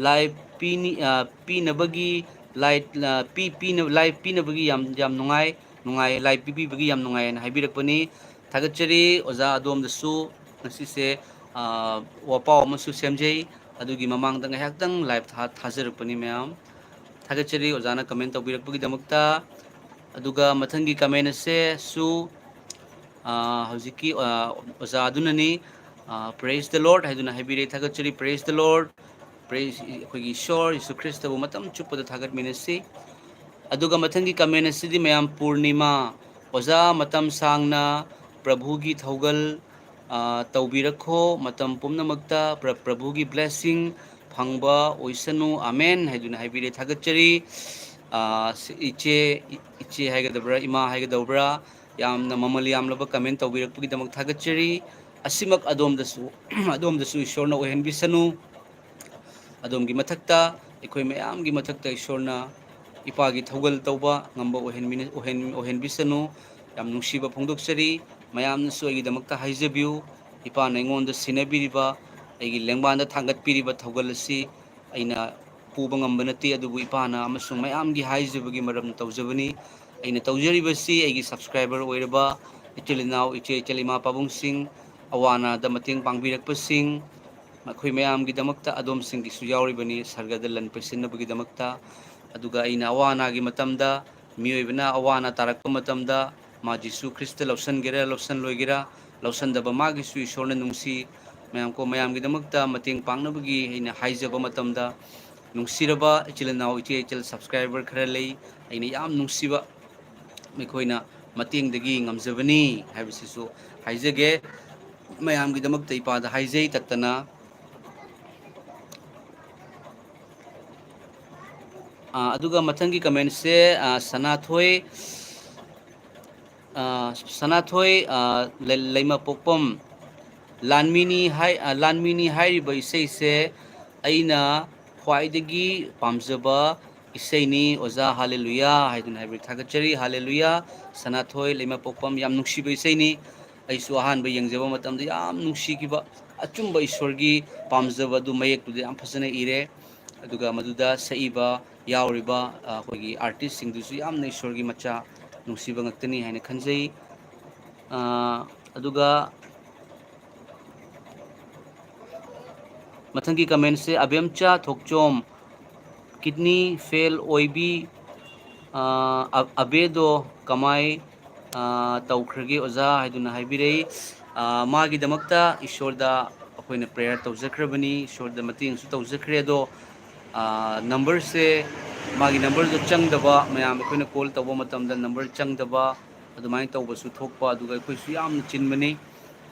ꯂꯥꯏꯚ ꯄꯤꯅꯤ ꯄꯤꯅꯕꯒꯤ ꯂꯥꯏꯚ ꯄꯤꯅꯕꯒꯤ ꯌꯥꯝ ꯌꯥꯝ ꯅꯨꯡꯉꯥꯏ ꯅꯨꯡꯉꯥꯏ ꯂꯥꯏꯚ ꯄꯤꯕꯤꯕꯒꯤ ꯌꯥꯝ ꯅꯨꯡꯉꯥꯏ ꯍꯥꯏꯅ ꯍꯥꯏꯕꯤꯔꯛꯄꯅꯤ꯫ ꯊꯥꯒꯠꯆꯔꯤ ꯑꯣꯖꯥ ꯑꯗꯣꯝꯗꯁꯨ꯫ ꯉꯁꯤꯁꯦ ꯋꯥꯄꯥꯎ ꯑꯃꯁꯨ ꯁꯦꯝꯖꯩ, ꯑꯗꯨꯒꯤ ꯃꯃꯥꯡꯗ ꯉꯥꯏꯍꯥꯛꯇꯪ ꯂꯥꯏꯚ ꯊꯥꯖꯔꯛꯄꯅꯤ ꯃꯌꯥꯝ꯫ ꯊꯥꯒꯠꯆꯔꯤ ꯑꯣꯖꯥꯅ ꯀꯃꯦꯟ ꯇꯧꯕꯤꯔꯛꯄꯒꯤꯗꯃꯛꯇ꯫ ꯑꯗꯨꯒ ꯃꯊꯪꯒꯤ ꯀꯃꯦꯟ ꯑꯁꯦꯁꯨ ꯍꯧꯖꯤꯛꯀꯤ ꯑꯣꯖꯥ ꯑꯗꯨꯅꯅꯤ꯫ Praise the Lord ꯍꯥꯏꯗꯨꯅ ꯍꯥꯏꯕꯤꯔꯦ꯫ ꯊꯥꯒꯠꯆꯔꯤ꯫ Praise the Lord꯫ ꯑꯩꯈꯣꯏꯒꯤ ꯏꯁꯣꯔ ꯌꯤꯁꯨ ꯈ꯭ꯔꯤꯁꯇꯕꯨ ꯃꯇꯝ ꯆꯨꯞꯄꯗ ꯊꯥꯒꯠꯃꯤꯟꯅꯁꯤ꯫ ꯑꯗꯨꯒ ꯃꯊꯪꯒꯤ ꯀꯃꯦꯟ ꯑꯁꯤꯗꯤ ꯃꯌꯥꯝ ꯄꯨꯔꯅꯤꯃꯥ꯫ ꯑꯣꯖꯥ ꯃꯇꯝ ꯁꯥꯡꯅ ꯄ꯭ꯔꯚꯨꯒꯤ ꯊꯧꯒꯜ ꯇꯧꯕꯤꯔꯛꯈꯣ꯫ ꯃꯇꯝ ꯄꯨꯝꯅꯃꯛꯇ ꯄ꯭ꯔꯚꯨꯒꯤ ꯕ꯭ꯂꯦꯁꯤꯡ ꯐꯪꯕ ꯑꯣꯏꯁꯅꯨ꯫ ꯑꯃꯦꯟ ꯍꯥꯏꯗꯨꯅ ꯍꯥꯏꯕꯤꯔꯦ꯫ ꯊꯥꯒꯠꯆꯔꯤ꯫ ꯏꯆꯦ ꯏꯆꯦ ꯍꯥꯏꯒꯗꯕ꯭ꯔꯥ, ꯏꯃꯥ ꯍꯥꯏꯒꯗꯧꯕ꯭ꯔꯥ, ꯌꯥꯝꯅ ꯃꯃꯜ ꯌꯥꯝꯂꯕ ꯀꯃꯦꯟ ꯇꯧꯕꯤꯔꯛꯄꯒꯤꯗꯃꯛ ꯊꯥꯒꯠꯆꯔꯤ꯫ ꯑꯁꯤꯃꯛ ꯑꯗꯣꯝꯗꯁꯨ ꯑꯗꯣꯝꯗꯁꯨ ꯏꯁꯣꯔꯅ ꯑꯣꯏꯍꯟꯕꯤꯁꯅꯨ꯫ ꯑꯗꯣꯝꯒꯤ ꯃꯊꯛꯇ, ꯑꯩꯈꯣꯏ ꯃꯌꯥꯝꯒꯤ ꯃꯊꯛꯇ ꯏꯁꯣꯔꯅ ꯏꯄꯥꯒꯤ ꯊꯧꯒꯜ ꯇꯧꯕ ꯉꯝꯕ ꯑꯣꯏꯍꯟꯕꯤꯁꯅꯨ꯫ ꯌꯥꯝ ꯅꯨꯡꯁꯤꯕ ꯐꯣꯡꯗꯣꯛꯆꯔꯤ꯫ ꯃꯌꯥꯝꯅꯁꯨ ꯑꯩꯒꯤꯗꯃꯛꯇ ꯍꯥꯏꯖꯕꯤꯌꯨ꯫ ꯏꯄꯥꯅ ꯑꯩꯉꯣꯟꯗ ꯁꯤꯟꯅꯕꯤꯔꯤꯕ, ꯑꯩꯒꯤ ꯂꯦꯡꯕꯥꯟꯗ ꯊꯥꯡꯒꯠꯄꯤꯔꯤꯕ ꯊꯧꯒꯜ ꯑꯁꯤ ꯑꯩꯅ ꯄꯨꯕ ꯉꯝꯕ ꯅꯠꯇꯦ, ꯑꯗꯨꯕꯨ ꯏꯄꯥꯅ ꯑꯃꯁꯨꯡ ꯃꯌꯥꯝꯒꯤ ꯍꯥꯏꯖꯕꯒꯤ ꯃꯔꯝꯅ ꯇꯧꯖꯕꯅꯤ꯫ ꯑꯩꯅ ꯇꯧꯖꯔꯤꯕꯁꯤ ꯑꯩꯒꯤ ꯁꯕꯁꯀ꯭ꯔꯥꯏꯕꯔ ꯑꯣꯏꯔꯕ ꯏꯆꯤꯜ ꯏꯅꯥꯎ, ꯏꯆꯦ ꯏꯆꯜ, ꯏꯃꯥ ꯄꯥꯕꯨꯡꯁꯤꯡ, ꯑꯋꯥ ꯑꯅꯥꯗ ꯃꯇꯦꯡ ꯄꯥꯡꯕꯤꯔꯛꯄꯁꯤꯡ, ꯃꯈꯣꯏ ꯃꯌꯥꯝꯒꯤꯗꯃꯛꯇ ꯑꯗꯣꯝꯁꯤꯡꯒꯤꯁꯨ ꯌꯥꯎꯔꯤꯕꯅꯤ ꯁꯔꯒꯗ ꯂꯟ ꯄꯩꯁꯤꯟꯅꯕꯒꯤꯗꯃꯛꯇ꯫ ꯑꯗꯨꯒ ꯑꯩꯅ ꯑꯋꯥ ꯑꯅꯥꯒꯤ ꯃꯇꯝꯗ, ꯃꯤꯑꯣꯏꯕꯅ ꯑꯋꯥ ꯑꯅꯥ ꯇꯥꯔꯛꯄ ꯃꯇꯝꯗ, ꯃꯥ ꯖꯤꯁꯨ ꯈ꯭ꯔꯤꯁꯇ ꯂꯧꯁꯟꯒꯦꯔꯥ ꯂꯧꯁꯟꯂꯣꯏꯒꯦꯔꯥ, ꯂꯧꯁꯟꯗꯕ ꯃꯥꯒꯤꯁꯨ ꯏꯁꯣꯔꯅ ꯅꯨꯡꯁꯤ꯫ ꯃꯌꯥꯝ ꯀꯣ ꯃꯌꯥꯝꯒꯤꯗꯃꯛꯇ ꯃꯇꯦꯡ ꯄꯥꯡꯅꯕꯒꯤ ꯑꯩꯅ ꯍꯥꯏꯖꯕ ꯃꯇꯝꯗ, ꯅꯨꯡꯁꯤꯔꯕ ꯏꯆꯤꯜ ꯏꯅꯥꯎ, ꯏꯆꯦ ꯏꯆꯜ, ꯁꯕꯁꯀ꯭ꯔꯥꯏꯕꯔ ꯈꯔ ꯂꯩ, ꯑꯩꯅ ꯌꯥꯝ ꯅꯨꯡꯁꯤꯕ, ꯃꯈꯣꯏꯅ ꯃꯇꯦꯡꯗꯒꯤ ꯉꯝꯖꯕꯅꯤ ꯍꯥꯏꯕꯁꯤꯁꯨ ꯍꯥꯏꯖꯒꯦ꯫ ꯃꯌꯥꯝꯒꯤꯗꯃꯛꯇ ꯏꯄꯥꯗ ꯍꯥꯏꯖꯩ ꯇꯠꯇꯅ꯫ ꯑꯥ, ꯑꯗꯨꯒ ꯃꯊꯪꯒꯤ ꯀꯃꯦꯟꯁꯦ, ꯑꯥ, ꯁꯅꯥꯊꯣꯏ, ꯑꯥ, ꯁꯅꯥꯊꯣꯏ, ꯑꯥ, ꯂꯩ-, ꯂꯩꯃꯄꯣꯛꯄꯝ, ꯂꯥꯟꯃꯤꯅꯤ ꯍꯥꯏ-, ꯑ, ꯂꯥꯟꯃꯤꯅꯤ ꯍꯥꯏꯔꯤꯕ ꯏꯁꯩꯁꯦ ꯑꯩꯅ ꯈ꯭ꯋꯥꯏꯗꯒꯤ ꯄꯥꯝꯖꯕ ꯏꯁꯩꯅꯤ꯫ ꯑꯣꯖꯥ ꯍꯥꯂꯦꯂꯨꯌꯥ ꯍꯥꯏꯗꯨꯅ ꯍꯥꯏꯕꯤꯔꯦ꯫ ꯊꯥꯒꯠꯆꯔꯤ꯫ ꯍꯥꯂꯦꯂꯨꯌꯥ꯫ ꯁꯅꯥꯊꯣꯏ ꯂꯩꯃꯄꯣꯛꯄꯝ, ꯌꯥꯝ ꯅꯨꯡꯁꯤꯕ ꯏꯁꯩꯅꯤ꯫ ꯑꯩꯁꯨ ꯑꯍꯥꯟꯕ ꯌꯦꯡꯖꯕ ꯃꯇꯝꯗ ꯌꯥꯝ ꯅꯨꯡꯁꯤꯈꯤꯕ, ꯑꯆꯨꯝꯕ ꯏꯁꯣꯔꯒꯤ ꯄꯥꯝꯖꯕ ꯑꯗꯨ ꯃꯌꯦꯛꯇꯨꯗ ꯌꯥꯝ ꯐꯖꯅ ꯏꯔꯦ꯫ ꯑꯗꯨꯒ ꯃꯗꯨꯗ ꯁꯛꯏꯕ, ꯌꯥꯎꯔꯤꯕ, ꯑ, ꯑꯩꯈꯣꯏꯒꯤ ꯑꯥꯔꯇꯤꯁꯁꯤꯡꯗꯨꯁꯨ ꯌꯥꯝꯅ ꯏꯁꯣꯔꯒꯤ ꯃꯆꯥ, ꯅꯨꯡꯁꯤꯕ ꯉꯥꯛꯇꯅꯤ ꯍꯥꯏꯅ ꯈꯟꯖꯩ꯫ ꯑ, ꯑꯗꯨꯒ ꯃꯊꯪꯒꯤ ꯀꯃꯦꯟꯁꯦ ꯑꯕꯦꯝꯆꯥ ꯊꯣꯛꯆꯣꯝ, ꯀꯤꯗꯅꯤ ꯐꯦꯜ ꯑꯣꯏꯕꯤ, ꯑ, ꯑ-, ꯑꯕꯦꯗꯣ ꯀꯃꯥꯏ, ꯑ, ꯇꯧꯈ꯭ꯔꯒꯦ ꯑꯣꯖꯥ ꯍꯥꯏꯗꯨꯅ ꯍꯥꯏꯕꯤꯔꯛꯏ꯫ ꯑ, ꯃꯥꯒꯤꯗꯃꯛꯇ ꯏꯁꯣꯔꯗ ꯑꯩꯈꯣꯏꯅ ꯄ꯭ꯔꯦꯌꯔ ꯇꯧꯖꯈ꯭ꯔꯕꯅꯤ, ꯏꯁꯣꯔꯗ ꯃꯇꯦꯡꯁꯨ ꯇꯧꯖꯈ꯭ꯔꯦ꯫ ꯑꯗꯣ, ꯑ, ꯅꯝꯕꯔꯁꯦ, ꯃꯥꯒꯤ ꯅꯝꯕꯔꯗꯣ ꯆꯪꯗꯕ, ꯃꯌꯥꯝ ꯑꯩꯈꯣꯏꯅ ꯀꯣꯜ ꯇꯧꯕ ꯃꯇꯝꯗ ꯅꯝꯕꯔ ꯆꯪꯗꯕ, ꯑꯗꯨꯃꯥꯏꯅ ꯇꯧꯕꯁꯨ ꯊꯣꯛꯄ, ꯑꯗꯨꯒ ꯑꯩꯈꯣꯏꯁꯨ ꯌꯥꯝꯅ ꯆꯤꯟꯕꯅꯤ꯫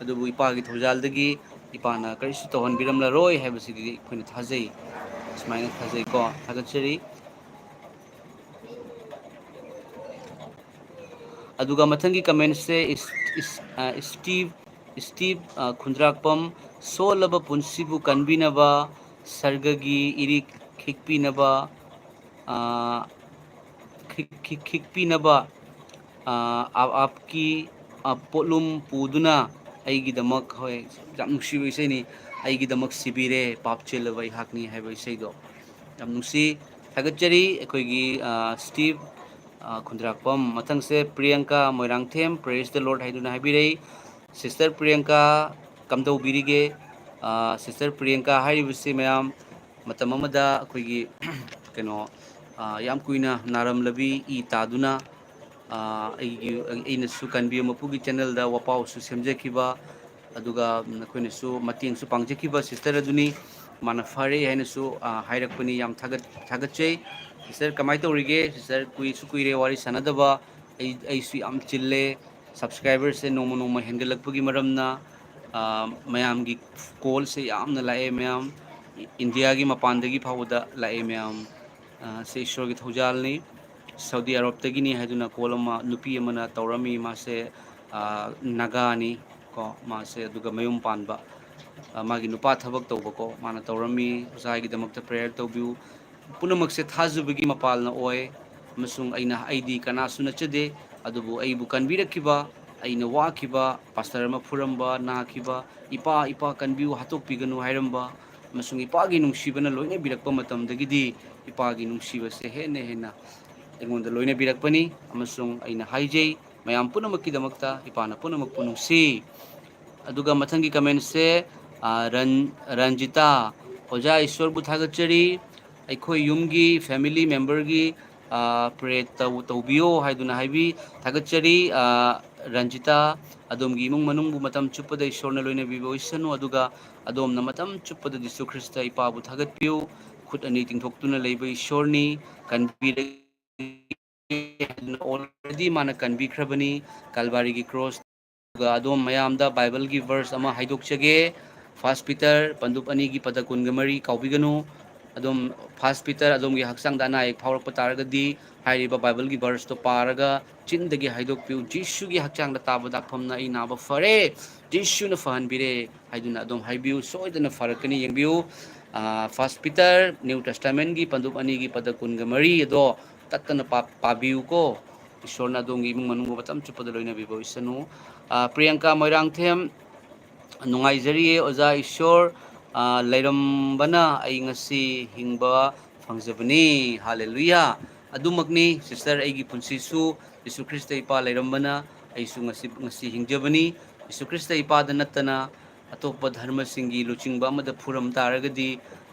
ꯑꯗꯨꯕꯨ ꯏꯄꯥꯒꯤ ꯊꯧꯖꯥꯜꯗꯒꯤ ꯏꯄꯥꯅ ꯀꯔꯤꯁꯨ ꯇꯧꯍꯟꯕꯤꯔꯝꯂꯔꯣꯏ ꯍꯥꯏꯕꯁꯤꯗꯤ ꯑꯩꯈꯣꯏꯅ ꯊꯥꯖꯩ꯫ ꯁꯨꯃꯥꯏꯅ ꯊꯥꯖꯩꯀꯣ꯫ ꯊꯥꯒꯠꯆꯔꯤ꯫ ꯑꯗꯨꯒ ꯃꯊꯪꯒꯤ ꯀꯃꯦꯟꯁꯦ ꯏꯁ-, ꯏꯁ-, ꯑ, ꯏꯁꯇꯤꯞ, ꯏꯁꯇꯤꯞ, ꯑ, ꯈꯨꯟꯗ꯭ꯔꯥꯛꯄꯝ, "ꯁꯣꯜꯂꯕ ꯄꯨꯟꯁꯤꯕꯨ ꯀꯟꯕꯤꯅꯕ, ꯁꯔꯒꯒꯤ ꯏꯔꯤꯛ ꯈꯤꯛꯄꯤꯅꯕ, ꯑ, ꯈꯤꯛ-, ꯈꯤꯛ-, ꯈꯤꯛꯄꯤꯅꯕ, ꯑ, ꯑꯥꯞ-, ꯑꯥꯞꯀꯤ, ꯑ, ꯄꯣꯠꯂꯨꯝ ꯄꯨꯗꯨꯅ ꯑꯩꯒꯤꯗꯃꯛ", ꯍꯣꯏ, ꯌꯥꯝ ꯅꯨꯡꯁꯤꯕ ꯏꯁꯩꯅꯤ, "ꯑꯩꯒꯤꯗꯃꯛ ꯁꯤꯕꯤꯔꯦ, ꯄꯥꯞ ꯆꯦꯜꯂꯕ ꯑꯩꯍꯥꯛꯅꯤ" ꯍꯥꯏꯕ ꯏꯁꯩꯗꯣ꯫ ꯌꯥꯝ ꯅꯨꯡꯁꯤ꯫ ꯊꯥꯒꯠꯆꯔꯤ ꯑꯩꯈꯣꯏꯒꯤ, ꯑ, ꯁ꯭ꯇꯤꯞ, ꯑ, ꯈꯨꯟꯗ꯭ꯔꯥꯛꯄꯝ꯫ ꯃꯊꯪꯁꯦ Priyanka Moirangthem, "Praise the Lord" ꯍꯥꯏꯗꯨꯅ ꯍꯥꯏꯕꯤꯔꯛꯏ꯫ ꯁꯤꯁꯇꯔ ꯄ꯭ꯔꯤꯌꯥꯡꯀꯥ, ꯀꯝꯗꯧꯕꯤꯔꯤꯒꯦ? ꯑ, ꯁꯤꯁꯇꯔ ꯄ꯭ꯔꯤꯌꯥꯡꯀꯥ ꯍꯥꯏꯔꯤꯕꯁꯤ ꯃꯌꯥꯝ, ꯃꯇꯝ ꯑꯃꯗ ꯑꯩꯈꯣꯏꯒꯤ, ꯀꯩꯅꯣ, ꯑ, ꯌꯥꯝ ꯀꯨꯏꯅ ꯅꯥꯔꯝꯂꯕꯤ ꯏ ꯇꯥꯗꯨꯅ, ꯑ, ꯑꯩꯒꯤ, ꯑꯩꯅꯁꯨ ꯀꯟꯕꯤꯌꯨ ꯃꯄꯨꯒꯤ ꯆꯦꯅꯦꯜꯗ ꯋꯥꯄꯥꯎꯁꯨ ꯁꯦꯝꯖꯈꯤꯕ, ꯑꯗꯨꯒ ꯅꯈꯣꯏꯅꯁꯨ ꯃꯇꯦꯡꯁꯨ ꯄꯥꯡꯖꯈꯤꯕ ꯁꯤꯁꯇꯔ ꯑꯗꯨꯅꯤ꯫ ꯃꯥꯅ ꯐꯔꯦ ꯍꯥꯏꯅꯁꯨ, ꯑ, ꯍꯥꯏꯔꯛꯄꯅꯤ꯫ ꯌꯥꯝ ꯊꯥꯒꯠ-, ꯊꯥꯒꯠꯆꯩ꯫ ꯁꯤꯁꯇꯔ, ꯀꯃꯥꯏꯅ ꯇꯧꯔꯤꯒꯦ? ꯁꯤꯁꯇꯔ, ꯀꯨꯏꯁꯨ ꯀꯨꯏꯔꯦ ꯋꯥꯔꯤ ꯁꯥꯟꯅꯗꯕ꯫ ꯑꯩ, ꯑꯩꯁꯨ ꯌꯥꯝ ꯆꯤꯜꯂꯦ꯫ ꯁꯕꯁꯀ꯭ꯔꯥꯏꯕꯔꯁꯦ ꯅꯣꯡꯃ ꯅꯣꯡꯃ ꯍꯦꯟꯒꯠꯂꯛꯄꯒꯤ ꯃꯔꯝꯅ, ꯑ, ꯃꯌꯥꯝꯒꯤ ꯀꯣꯜꯁꯦ ꯌꯥꯝꯅ ꯂꯥꯛꯑꯦ ꯃꯌꯥꯝ꯫ ꯏꯟꯗꯤꯌꯥꯒꯤ ꯃꯄꯥꯟꯗꯒꯤ ꯐꯥꯎꯕꯗ ꯂꯥꯛꯑꯦ ꯃꯌꯥꯝ꯫ ꯑ, ꯁꯤ ꯏꯁꯣꯔꯒꯤ ꯊꯧꯖꯥꯜꯅꯤ꯫ ꯁꯥꯎꯗꯤ ꯑꯔꯕꯇꯒꯤꯅꯤ ꯍꯥꯏꯗꯨꯅ ꯀꯣꯜ ꯑꯃ ꯅꯨꯄꯤ ꯑꯃꯅ ꯇꯧꯔꯝꯃꯤ꯫ ꯃꯥꯁꯦ, ꯑ, ꯅꯥꯒꯥꯅꯤ꯫ ꯀꯣ, ꯃꯥꯁꯦ ꯑꯗꯨꯒ ꯃꯌꯨꯝ ꯄꯥꯟꯕ, ꯑ, ꯃꯥꯒꯤ ꯅꯨꯄꯥ ꯊꯕꯛ ꯇꯧꯕꯀꯣ, ꯃꯥꯅ ꯇꯧꯔꯝꯃꯤ꯫ ꯑꯣꯖꯥꯒꯤꯗꯃꯛꯇ prayer ꯇꯧꯕꯤꯌꯨ꯫ ꯄꯨꯝꯅꯃꯛꯁꯦ ꯊꯥꯖꯕꯒꯤ ꯃꯄꯥꯜꯅ ꯑꯣꯏ, ꯑꯃꯁꯨꯡ ꯑꯩꯅ, ꯑꯩꯗꯤ ꯀꯅꯥꯁꯨ ꯅꯠꯆꯗꯦ, ꯑꯗꯨꯕꯨ ꯑꯩꯕꯨ ꯀꯟꯕꯤꯔꯛꯈꯤꯕ, ꯑꯩꯅ ꯋꯥꯈꯤꯕ, ꯄꯥꯁꯇꯔ ꯑꯃ ꯐꯨꯔꯝꯕ, ꯅꯥꯈꯤꯕ, "ꯏꯄꯥ, ꯏꯄꯥ, ꯀꯟꯕꯤꯌꯨ, ꯍꯥꯠꯇꯣꯛꯄꯤꯒꯅꯨ" ꯍꯥꯏꯔꯝꯕ, ꯑꯃꯁꯨꯡ ꯏꯄꯥꯒꯤ ꯅꯨꯡꯁꯤꯕꯅ ꯂꯣꯏꯅꯕꯤꯔꯛꯄ ꯃꯇꯝꯗꯒꯤꯗꯤ ꯏꯄꯥꯒꯤ ꯅꯨꯡꯁꯤꯕꯁꯦ ꯍꯦꯟꯅ ꯍꯦꯟꯅ ꯑꯩꯉꯣꯟꯗ ꯂꯣꯏꯅꯕꯤꯔꯛꯄꯅꯤ꯫ ꯑꯃꯁꯨꯡ ꯑꯩꯅ ꯍꯥꯏꯖꯩ, ꯃꯌꯥꯝ ꯄꯨꯝꯅꯃꯛꯀꯤꯗꯃꯛꯇ ꯏꯄꯥꯅ ꯄꯨꯝꯅꯃꯛꯄꯨ ꯅꯨꯡꯁꯤ꯫ ꯑꯗꯨꯒ ꯃꯊꯪꯒꯤ commentꯁꯦ, ꯑ, ꯔꯟ-, ꯔꯟꯖꯤꯇꯥ, "ꯑꯣꯖꯥ ꯏꯁꯣꯔꯕꯨ ꯊꯥꯒꯠꯆꯔꯤ, ꯑꯩꯈꯣꯏ ꯌꯨꯝꯒꯤ family memberꯒꯤ, ꯑ, pray ꯇꯧ-, ꯇꯧꯕꯤꯌꯣ" ꯍꯥꯏꯗꯨꯅ ꯍꯥꯏꯕꯤ꯫ ꯊꯥꯒꯠꯆꯔꯤ, ꯑ, ꯔꯟꯖꯤꯇꯥ, ꯑꯗꯣꯝꯒꯤ ꯏꯃꯨꯡ ꯃꯅꯨꯡꯕꯨ ꯃꯇꯝ ꯆꯨꯞꯄꯗ ꯏꯁꯣꯔꯅ ꯂꯣꯏꯅꯕꯤꯕ ꯑꯣꯏꯁꯅꯨ, ꯑꯗꯨꯒ ꯑꯗꯣꯝꯅ ꯃꯇꯝ ꯆꯨꯞꯄꯗ ꯖꯤꯁꯨ ꯈ꯭ꯔꯤꯁꯇ ꯏꯄꯥꯕꯨ ꯊꯥꯒꯠꯄꯤꯌꯨ꯫ ꯈꯨꯠ ꯑꯅꯤ ꯇꯤꯡꯊꯣꯛꯇꯨꯅ ꯂꯩꯕ ꯏꯁꯣꯔꯅꯤ, ꯀꯟꯕꯤꯔꯒꯦ ꯍꯥꯏꯗꯨꯅ already ꯃꯥꯅ ꯀꯟꯕꯤꯈ꯭ꯔꯕꯅꯤ ꯀꯜꯕꯥꯔꯤꯒꯤ cross꯫ ꯑꯗꯨꯒ ꯑꯗꯣꯝ ꯃꯌꯥꯝꯗ Bibleꯒꯤ verse ꯑꯃ ꯍꯥꯏꯗꯣꯛꯆꯒꯦ꯫ First Peter ꯄꯟꯗꯨꯞ ꯑꯅꯤꯒꯤ ꯄꯗ ꯀꯨꯟꯒ ꯃꯔꯤ ꯀꯥꯎꯕꯤꯒꯅꯨ꯫ ꯑꯗꯣꯝ First Peter ꯑꯗꯣꯝꯒꯤ ꯍꯛꯆꯥꯡꯗ ꯑꯅꯥ ꯑꯌꯦꯛ ꯐꯥꯎꯔꯛꯄ ꯇꯥꯔꯒꯗꯤ ꯍꯥꯏꯔꯤꯕ Bibleꯒꯤ verseꯇꯣ ꯄꯥꯔꯒ ꯆꯤꯟꯗꯒꯤ ꯍꯥꯏꯗꯣꯛꯄꯤꯌꯨ, "ꯖꯤꯁꯨꯒꯤ ꯍꯛꯆꯥꯡꯗ ꯇꯥꯕ ꯗꯥꯛꯐꯝꯅ ꯑꯩ ꯅꯥꯕ ꯐꯔꯦ, ꯖꯤꯁꯨꯅ ꯐꯍꯟꯕꯤꯔꯦ" ꯍꯥꯏꯗꯨꯅ ꯑꯗꯨꯝ ꯍꯥꯏꯕꯤꯌꯨ꯫ ꯁꯣꯏꯗꯅ ꯐꯔꯛꯀꯅꯤ꯫ ꯌꯦꯡꯕꯤꯌꯨ, ꯑ, First Peter New Testamentꯀꯤ ꯄꯟꯗꯨꯞ ꯑꯅꯤꯒꯤ ꯄꯗ ꯀꯨꯟꯒ ꯃꯔꯤ ꯑꯗꯣ ꯇꯠꯇꯅ ꯄꯥ-, ꯄꯥꯕꯤꯌꯨꯀꯣ꯫ ꯏꯁꯣꯔꯅ ꯑꯗꯣꯝꯒꯤ ꯏꯃꯨꯡ ꯃꯅꯨꯡꯕꯨ ꯃꯇꯝ ꯆꯨꯞꯄꯗ ꯂꯣꯏꯅꯕꯤꯕ ꯑꯣꯏꯁꯅꯨ꯫ ꯑ, ꯄ꯭ꯔꯤꯌꯥꯡꯀꯥ ꯃꯣꯏꯔꯥꯡꯊꯦꯝ, ꯅꯨꯡꯉꯥꯏꯖꯔꯤꯌꯦ ꯑꯣꯖꯥ ꯏꯁꯣꯔ, ꯑ, ꯂꯩꯔꯝꯕꯅ ꯑꯩ ꯉꯁꯤ ꯍꯤꯡꯕ ꯐꯪꯖꯕꯅꯤ꯫ ꯍꯥꯂꯦꯂꯨꯌꯥ! ꯑꯗꯨꯃꯛꯅꯤ sister, ꯑꯩꯒꯤ ꯄꯨꯟꯁꯤꯁꯨ ꯖꯤꯁꯨ ꯈ꯭ꯔꯤꯁꯇ ꯏꯄꯥ ꯂꯩꯔꯝꯕꯅ ꯑꯩꯁꯨ ꯉꯁꯤ, ꯉꯁꯤ ꯍꯤꯡꯖꯕꯅꯤ꯫ ꯖꯤꯁꯨ ꯈ꯭ꯔꯤꯁꯇ ꯏꯄꯥꯗ ꯅꯠꯇꯅ ꯑꯇꯣꯞꯄ ꯙꯔꯃꯁꯤꯡꯒꯤ ꯂꯨꯆꯤꯡꯕ ꯑꯃꯗ ꯐꯨꯔꯝ ꯇꯥꯔꯒꯗꯤ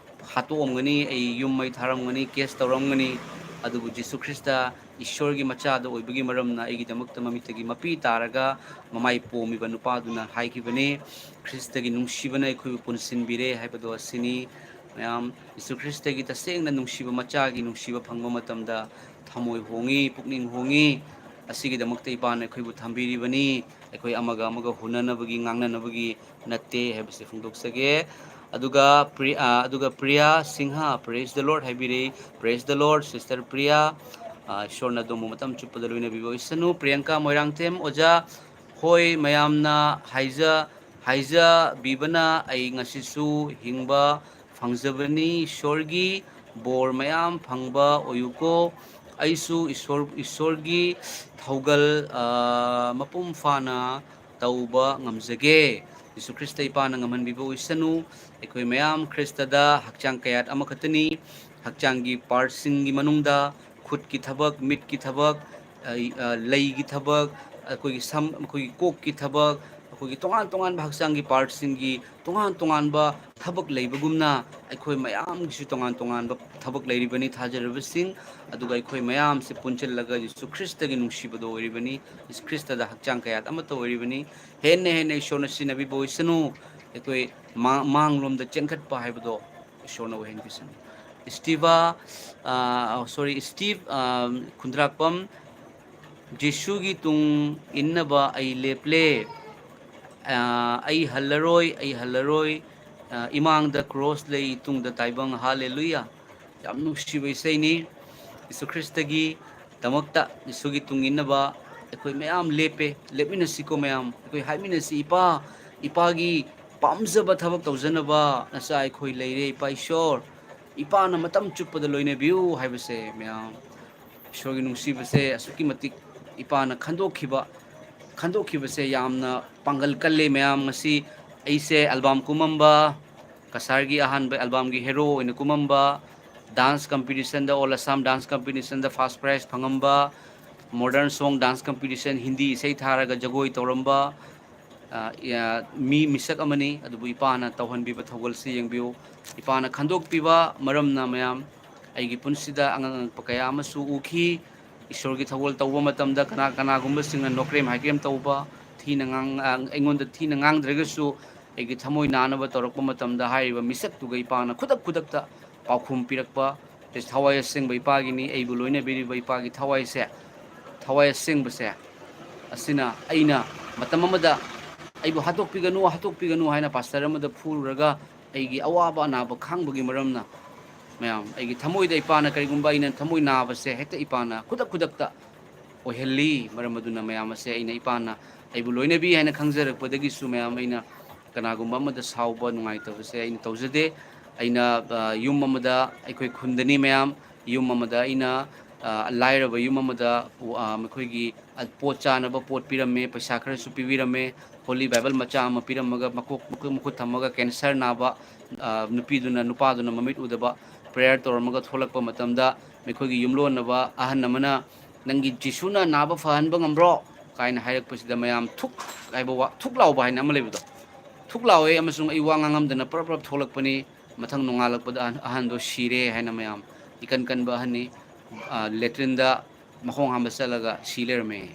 ꯍꯥꯠꯇꯣꯛꯑꯝꯒꯅꯤ, ꯑꯩ ꯌꯨꯝ ꯃꯩ ꯊꯥꯔꯝꯒꯅꯤ, case ꯇꯧꯔꯝꯒꯅꯤ꯫ ꯑꯗꯨꯕꯨ ꯖꯤꯁꯨ ꯈ꯭ꯔꯤꯁꯇ ꯏꯁꯣꯔꯒꯤ ꯃꯆꯥꯗ ꯑꯣꯏꯕꯒꯤ ꯃꯔꯝꯅ ꯑꯩꯒꯤꯗꯃꯛꯇ ꯃꯃꯤꯠꯇꯒꯤ ꯃꯄꯤ ꯇꯥꯔꯒ ꯃꯃꯥꯏ ꯄꯣꯝꯃꯤꯕ ꯅꯨꯄꯥꯗꯨꯅ ꯍꯥꯏꯈꯤꯕꯅꯤ, "ꯈ꯭ꯔꯤꯁꯇꯒꯤ ꯅꯨꯡꯁꯤꯕꯅ ꯑꯩꯈꯣꯏꯕꯨ ꯄꯨꯟꯁꯤꯟꯕꯤꯔꯦ" ꯍꯥꯏꯕꯗꯣ ꯑꯁꯤꯅꯤ꯫ ꯃꯌꯥꯝ, ꯖꯤꯁꯨ ꯈ꯭ꯔꯤꯁꯇꯒꯤ ꯇꯁꯦꯡꯅ ꯅꯨꯡꯁꯤꯕ ꯃꯆꯥꯒꯤ ꯅꯨꯡꯁꯤꯕ ꯐꯪꯕ ꯃꯇꯝꯗ ꯊꯃꯣꯏ ꯍꯣꯡꯉꯤ, ꯄꯨꯛꯅꯤꯡ ꯍꯣꯡꯉꯤ꯫ ꯑꯁꯤꯒꯤꯗꯃꯛꯇ ꯏꯄꯥꯅ ꯑꯩꯈꯣꯏꯕꯨ ꯊꯝꯕꯤꯔꯤꯕꯅꯤ꯫ ꯑꯩꯈꯣꯏ ꯑꯃꯒ ꯑꯃꯒ ꯍꯨꯟꯅꯅꯕꯒꯤ, ꯉꯥꯡꯅꯅꯕꯒꯤ ꯅꯠꯇꯦ ꯍꯥꯏꯕꯁꯤ ꯐꯣꯡꯗꯣꯛꯆꯒꯦ꯫ ꯑꯗꯨꯒ ꯄ꯭ꯔꯤ-, ꯑ, ꯑꯗꯨꯒ Priya Singh, "Praise the Lord" ꯍꯥꯏꯕꯤꯔꯛꯏ꯫ Praise the Lord, sister Priya. ꯑ, ꯏꯁꯣꯔꯅ ꯑꯗꯣꯝꯕꯨ ꯃꯇꯝ ꯆꯨꯞꯄꯗ ꯂꯣꯏꯅꯕꯤꯕ ꯑꯣꯏꯁꯅꯨ꯫ ꯄ꯭ꯔꯤꯌꯥꯡꯀꯥ ꯃꯣꯏꯔꯥꯡꯊꯦꯝ, ꯑꯣꯖꯥ, ꯍꯣꯏ, ꯃꯌꯥꯝꯅ ꯍꯥꯏꯖ-, ꯍꯥꯏꯖꯕꯤꯕꯅ ꯑꯩ ꯉꯁꯤꯁꯨ ꯍꯤꯡꯕ ꯐꯪꯖꯕꯅꯤ꯫ ꯏꯁꯣꯔꯒꯤ ꯕꯣꯔ ꯃꯌꯥꯝ ꯐꯪꯕ ꯑꯣꯏꯌꯨꯀꯣ꯫ ꯑꯩꯁꯨ ꯏꯁꯣꯔ, ꯏꯁꯣꯔꯒꯤ ꯊꯧꯒꯜ, ꯑ, ꯃꯄꯨꯡ ꯐꯥꯅ ꯇꯧꯕ ꯉꯝꯖꯒꯦ꯫ ꯖꯤꯁꯨ ꯈ꯭ꯔꯤꯁꯇ ꯏꯄꯥꯅ ꯉꯝꯍꯟꯕꯤꯕ ꯑꯣꯏꯁꯅꯨ꯫ ꯑꯩꯈꯣꯏ ꯃꯌꯥꯝ ꯈ꯭ꯔꯤꯁꯇꯗ ꯍꯛꯆꯥꯡ ꯀꯌꯥꯠ ꯑꯃꯈꯛꯇꯅꯤ꯫ ꯍꯛꯆꯥꯡꯒꯤ ꯄꯥꯔꯠꯁꯤꯡꯒꯤ ꯃꯅꯨꯡꯗ ꯈꯨꯠꯀꯤ ꯊꯕꯛ, ꯃꯤꯠꯀꯤ ꯊꯕꯛ, ꯑ, ꯑ, ꯂꯩꯒꯤ ꯊꯕꯛ, ꯑꯩꯈꯣꯏꯒꯤ ꯁꯝ, ꯑꯩꯈꯣꯏꯒꯤ ꯀꯣꯛꯀꯤ ꯊꯕꯛ, ꯑꯩꯈꯣꯏꯒꯤ ꯇꯣꯉꯥꯟ ꯇꯣꯉꯥꯟꯕ ꯍꯛꯆꯥꯡꯒꯤ ꯄꯥꯔꯠꯁꯤꯡꯒꯤ ꯇꯣꯉꯥꯟ ꯇꯣꯉꯥꯟꯕ ꯊꯕꯛ ꯂꯩꯕꯒꯨꯝꯅ, ꯑꯩꯈꯣꯏ ꯃꯌꯥꯝꯒꯤꯁꯨ ꯇꯣꯉꯥꯟ ꯇꯣꯉꯥꯟꯕ ꯊꯕꯛ ꯂꯩꯔꯤꯕꯅꯤ, ꯊꯥꯖꯔꯕꯁꯤꯡ꯫ ꯑꯗꯨꯒ ꯑꯩꯈꯣꯏ ꯃꯌꯥꯝꯁꯦ ꯄꯨꯟꯁꯤꯜꯂꯒ ꯖꯤꯁꯨ ꯈ꯭ꯔꯤꯁꯇꯒꯤ ꯅꯨꯡꯁꯤꯕꯗꯣ ꯑꯣꯏꯔꯤꯕꯅꯤ, ꯖꯤꯁꯨ ꯈ꯭ꯔꯤꯁꯇꯗ ꯍꯛꯆꯥꯡ ꯀꯌꯥꯠ ꯑꯃꯠꯇ ꯑꯣꯏꯔꯤꯕꯅꯤ꯫ ꯍꯦꯟꯅ ꯍꯦꯟꯅ ꯏꯁꯣꯔꯅ ꯁꯤꯖꯤꯟꯅꯕꯤꯕ ꯑꯣꯏꯁꯅꯨ꯫ ꯑꯩꯈꯣꯏ ꯃꯥ-, ꯃꯥꯡꯂꯣꯝꯗ ꯆꯦꯟꯈꯠꯄ ꯍꯥꯏꯕꯗꯣ ꯏꯁꯣꯔꯅ ꯑꯣꯏꯍꯟꯕꯤꯁꯅꯨ꯫ ꯏꯁꯇꯤꯚꯥ, ꯑ, ꯁꯣꯔꯤ, ꯏꯁꯇꯤꯚ, ꯑ, ꯈꯨꯟꯗ꯭ꯔꯥꯛꯄꯝ, ꯖꯤꯁꯨꯒꯤ ꯇꯨꯡ ꯏꯟꯅꯕ ꯑꯩ ꯂꯦꯞꯂꯦ꯫ ꯑ, ꯑꯩ ꯍꯜꯂꯔꯣꯏ, ꯑꯩ ꯍꯜꯂꯔꯣꯏ꯫ ꯑ, ꯏꯃꯥꯡꯗ ꯀ꯭ꯔꯣꯁ ꯂꯩ, ꯇꯨꯡꯗ ꯇꯥꯏꯕꯪ꯫ ꯍꯥꯂꯦꯂꯨꯌꯥ! ꯌꯥꯝ ꯅꯨꯡꯁꯤꯕ ꯏꯁꯩꯅꯤ꯫ ꯖꯤꯁꯨ ꯈ꯭ꯔꯤꯁꯇꯒꯤ ꯗꯃꯛꯇ, ꯖꯤꯁꯨꯒꯤ ꯇꯨꯡ ꯏꯟꯅꯕ ꯑꯩꯈꯣꯏ ꯃꯌꯥꯝ ꯂꯦꯞꯄꯦ꯫ ꯂꯦꯞꯃꯤꯟꯅꯁꯤꯀꯣ ꯃꯌꯥꯝ꯫ ꯑꯩꯈꯣꯏ ꯍꯥꯏꯃꯤꯟꯅꯁꯤ, "ꯏꯄꯥ, ꯏꯄꯥꯒꯤ ꯄꯥꯝꯖꯕ ꯊꯕꯛ ꯇꯧꯖꯅꯕ ꯅꯆꯥ ꯑꯩꯈꯣꯏ ꯂꯩꯔꯦ, ꯏꯄꯥ ꯏꯁꯣꯔ꯫ ꯏꯄꯥꯅ ꯃꯇꯝ ꯆꯨꯞꯄꯗ ꯂꯣꯏꯅꯕꯤꯌꯨ" ꯍꯥꯏꯕꯁꯦ ꯃꯌꯥꯝ꯫ ꯏꯁꯣꯔꯒꯤ ꯅꯨꯡꯁꯤꯕꯁꯦ ꯑꯁꯨꯛꯀꯤ ꯃꯇꯤꯛ ꯏꯄꯥꯅ ꯈꯟꯗꯣꯛꯈꯤꯕ, ꯈꯟꯗꯣꯛꯈꯤꯕꯁꯦ ꯌꯥꯝꯅ ꯄꯥꯡꯒꯜ ꯀꯜꯂꯦ ꯃꯌꯥꯝ꯫ ꯉꯁꯤ ꯑꯩꯁꯦ ꯑꯦꯜꯕꯝ ꯀꯨꯝꯃꯝꯕ, ꯀꯁꯥꯔꯒꯤ ꯑꯍꯥꯟꯕ ꯑꯦꯜꯕꯝꯒꯤ ꯍꯦꯔꯣ ꯑꯣꯏꯅ ꯀꯨꯝꯃꯝꯕ, ꯗꯥꯟꯁ ꯀꯝꯄꯤꯇꯤꯁꯟꯗ, ꯑꯣꯜ ꯑꯁꯥꯝ ꯗꯥꯟꯁ ꯀꯝꯄꯤꯇꯤꯁꯟꯗ ꯐꯥꯔꯁ ꯄ꯭ꯔꯥꯏꯖ ꯐꯪꯉꯝꯕ, modern song dance competition, Hindi ꯏꯁꯩ ꯊꯥꯔꯒ ꯖꯒꯣꯏ ꯇꯧꯔꯝꯕ, ꯑ, ꯌꯥ-, ꯃꯤ ꯃꯤꯁꯛ ꯑꯃꯅꯤ꯫ ꯑꯗꯨꯕꯨ ꯏꯄꯥꯅ ꯇꯧꯍꯟꯕꯤꯕ ꯊꯧꯒꯜꯁꯤ ꯌꯦꯡꯕꯤꯌꯨ꯫ ꯏꯄꯥꯅ ꯈꯟꯗꯣꯛꯄꯤꯕ ꯃꯔꯝꯅ ꯃꯌꯥꯝ ꯑꯩꯒꯤ ꯄꯨꯟꯁꯤꯗ ꯑꯉꯛ ꯑꯉꯛꯄ ꯀꯌꯥ ꯑꯃꯁꯨ ꯎꯈꯤ꯫ ꯏꯁꯣꯔꯒꯤ ꯊꯧꯒꯜ ꯇꯧꯕ ꯃꯇꯝꯗ ꯀꯅꯥ ꯀꯅꯥꯒꯨꯝꯕꯁꯤꯡꯅ ꯅꯣꯀ꯭ꯔꯦꯝ ꯍꯥꯏꯀ꯭ꯔꯦꯝ ꯇꯧꯕ, ꯊꯤꯅ ꯉꯥꯡ-, ꯑ, ꯑꯩꯉꯣꯟꯗ ꯊꯤꯅ ꯉꯥꯡꯗ꯭ꯔꯒꯁꯨ ꯑꯩꯒꯤ ꯊꯃꯣꯏ ꯅꯥꯅꯕ ꯇꯧꯔꯛꯄ ꯃꯇꯝꯗ ꯍꯥꯏꯔꯤꯕ ꯃꯤꯁꯛꯇꯨꯒ ꯏꯄꯥꯅ ꯈꯨꯗꯛ ꯈꯨꯗꯛꯇ ꯄꯥꯎꯈꯨꯝ ꯄꯤꯔꯛꯄ, ꯊꯋꯥꯏ ꯑꯁꯦꯡꯕ ꯏꯄꯥꯒꯤꯅꯤ, ꯑꯩꯕꯨ ꯂꯣꯏꯅꯕꯤꯔꯤꯕ ꯏꯄꯥꯒꯤ ꯊꯋꯥꯏꯁꯦ, ꯊꯋꯥꯏ ꯑꯁꯦꯡꯕꯁꯦ, ꯑꯁꯤꯅ ꯑꯩꯅ ꯃꯇꯝ ꯑꯃꯗ "ꯑꯩꯕꯨ ꯍꯥꯠꯇꯣꯛꯄꯤꯒꯅꯨ, ꯍꯥꯠꯇꯣꯛꯄꯤꯒꯅꯨ" ꯍꯥꯏꯅ ꯄꯥꯁꯇꯔ ꯑꯃꯗ ꯐꯨꯔꯨꯔꯒ ꯑꯩꯒꯤ ꯑꯋꯥꯕ ꯑꯅꯥꯕ ꯈꯥꯡꯕꯒꯤ ꯃꯔꯝꯅ, ꯃꯌꯥꯝ, ꯑꯩꯒꯤ ꯊꯃꯣꯏꯗ ꯏꯄꯥꯅ ꯀꯔꯤꯒꯨꯝꯕ ꯑꯩꯅ ꯊꯃꯣꯏ ꯅꯥꯕꯁꯦ ꯍꯦꯛꯇ ꯏꯄꯥꯅ ꯈꯨꯗꯛ ꯈꯨꯗꯛꯇ ꯑꯣꯏꯍꯜꯂꯤ꯫ ꯃꯔꯝ ꯑꯗꯨꯅ ꯃꯌꯥꯝ ꯑꯁꯦ ꯑꯩꯅ ꯏꯄꯥꯅ ꯑꯩꯕꯨ ꯂꯣꯏꯅꯕꯤ ꯍꯥꯏꯅ ꯈꯪꯖꯔꯛꯄꯗꯒꯤꯁꯨ ꯃꯌꯥꯝ ꯑꯩꯅ ꯀꯅꯥꯒꯨꯝꯕ ꯑꯃꯗ ꯁꯥꯎꯕ ꯅꯨꯡꯉꯥꯏꯇꯕꯁꯦ ꯑꯩꯅ ꯇꯧꯖꯗꯦ꯫ ꯑꯩꯅ, ꯑ, ꯌꯨꯝ ꯑꯃꯗ, ꯑꯩꯈꯣꯏ ꯈꯨꯟꯗꯅꯤ ꯃꯌꯥꯝ, ꯌꯨꯝ ꯑꯃꯗ ꯑꯩꯅ, ꯑ, ꯂꯥꯏꯔꯕ ꯌꯨꯝ ꯑꯃꯗ, ꯑ, ꯃꯈꯣꯏꯒꯤ, ꯑ, ꯄꯣꯠ ꯆꯥꯅꯕ ꯄꯣꯠ ꯄꯤꯔꯝꯃꯦ, ꯄꯩꯁꯥ ꯈꯔꯁꯨ ꯄꯤꯕꯤꯔꯝꯃꯦ, ꯍꯣꯂꯤ ꯕꯥꯏꯕꯜ ꯃꯆꯥ ꯑꯃ ꯄꯤꯔꯝꯃꯒ ꯃꯀꯣꯛ, ꯃꯈꯨꯠ, ꯃꯈꯨꯠ ꯊꯝꯃꯒ ꯀꯦꯟꯁꯔ ꯅꯥꯕ, ꯑ, ꯅꯨꯄꯤꯗꯨꯅ, ꯅꯨꯄꯥꯗꯨꯅ ꯃꯃꯤꯠ ꯎꯗꯕ ꯄ꯭ꯔꯦꯌꯔ ꯇꯧꯔꯝꯃꯒ ꯊꯣꯛꯂꯛꯄ ꯃꯇꯝꯗ ꯃꯈꯣꯏꯒꯤ ꯌꯨꯝꯂꯣꯟꯅꯕ ꯑꯍꯟ ꯑꯃꯅ, "ꯅꯪꯒꯤ ꯖꯤꯁꯨꯅ ꯅꯥꯕ ꯐꯍꯟꯕ ꯉꯝꯕ꯭ꯔꯣ?" ꯀꯥꯏꯅ ꯍꯥꯏꯔꯛꯄꯁꯤꯗ ꯃꯌꯥꯝ ꯊꯨꯛ ꯍꯥꯏꯕ ꯋꯥ, ꯊꯨꯛ ꯂꯥꯎꯕ ꯍꯥꯏꯅ ꯑꯃ ꯂꯩꯕꯗꯣ, ꯊꯨꯛ ꯂꯥꯎꯋꯦ ꯑꯃꯁꯨꯡ ꯑꯩ ꯋꯥ ꯉꯥꯡꯉꯝꯗꯅ ꯄ꯭ꯔꯞ ꯄ꯭ꯔꯞ ꯊꯣꯛꯂꯛꯄꯅꯤ꯫ ꯃꯊꯪ ꯅꯣꯡꯉꯥꯜꯂꯛꯄꯗ ꯑꯍꯟ, ꯑꯍꯟꯗꯣ ꯁꯤꯔꯦ ꯍꯥꯏꯅ ꯃꯌꯥꯝ, ꯏꯀꯟ ꯀꯟꯕ ꯑꯍꯟꯅꯤ, ꯑ, ꯂꯦꯇ꯭ꯔꯤꯟꯗ ꯃꯈꯣꯡ ꯍꯥꯝꯕ ꯆꯠꯂꯒ ꯁꯤ ꯂꯩꯔꯝꯃꯦ꯫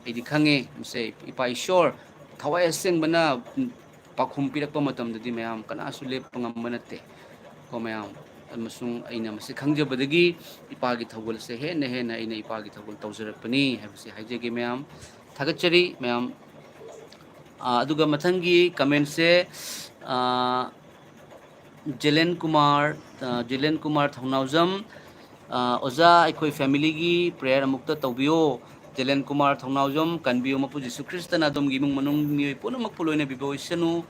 ꯑꯩꯗꯤ ꯈꯪꯉꯦ ꯃꯁꯦ ꯏꯄꯥ ꯏꯁꯣꯔ ꯊꯋꯥꯏ ꯑꯁꯦꯡꯕꯅ ꯄꯥꯎꯈꯨꯝ ꯄꯤꯔꯛꯄ ꯃꯇꯝꯗꯗꯤ ꯃꯌꯥꯝ ꯀꯅꯥꯁꯨ ꯂꯦꯞꯄ ꯉꯝꯕ ꯅꯠꯇꯦ ꯀꯣ ꯃꯌꯥꯝ꯫ ꯑꯃꯁꯨꯡ ꯑꯩꯅ ꯃꯁꯤ ꯈꯪꯖꯕꯗꯒꯤ ꯏꯄꯥꯒꯤ ꯊꯧꯒꯜꯁꯦ ꯍꯦꯟꯅ ꯍꯦꯟꯅ ꯑꯩꯅ ꯏꯄꯥꯒꯤ ꯊꯧꯒꯜ ꯇꯧꯖꯔꯛꯄꯅꯤ ꯍꯥꯏꯕꯁꯤ ꯍꯥꯏꯖꯒꯦ ꯃꯌꯥꯝ꯫ ꯊꯥꯒꯠꯆꯔꯤ ꯃꯌꯥꯝ꯫ ꯑꯥ, ꯑꯗꯨꯒ ꯃꯊꯪꯒꯤ ꯀꯃꯦꯟꯁꯦ, ꯑꯥ, ꯖꯦꯂꯦꯟ ꯀꯨꯃꯥꯔ, ꯑꯥ, ꯖꯦꯂꯦꯟ ꯀꯨꯃꯥꯔ ꯊꯧꯅꯥꯎꯖꯝ, ꯑꯥ, "ꯑꯣꯖꯥ, ꯑꯩꯈꯣꯏ ꯐꯦꯃꯤꯂꯤꯒꯤ ꯄ꯭ꯔꯦꯌꯔ ꯑꯃꯨꯛꯇ ꯇꯧꯕꯤꯌꯣ꯫ ꯖꯦꯂꯦꯟ ꯀꯨꯃꯥꯔ ꯊꯧꯅꯥꯎꯖꯝ, ꯀꯟꯕꯤꯌꯨ, ꯃꯄꯨ ꯖꯤꯁꯨ ꯈ꯭ꯔꯤꯁꯇꯅ ꯑꯗꯣꯝꯒꯤ ꯏꯃꯨꯡ ꯃꯅꯨꯡ ꯃꯤꯑꯣꯏ ꯄꯨꯝꯅꯃꯛꯄꯨ ꯂꯣꯏꯅꯕꯤꯕ ꯑꯣꯏꯁꯅꯨ꯫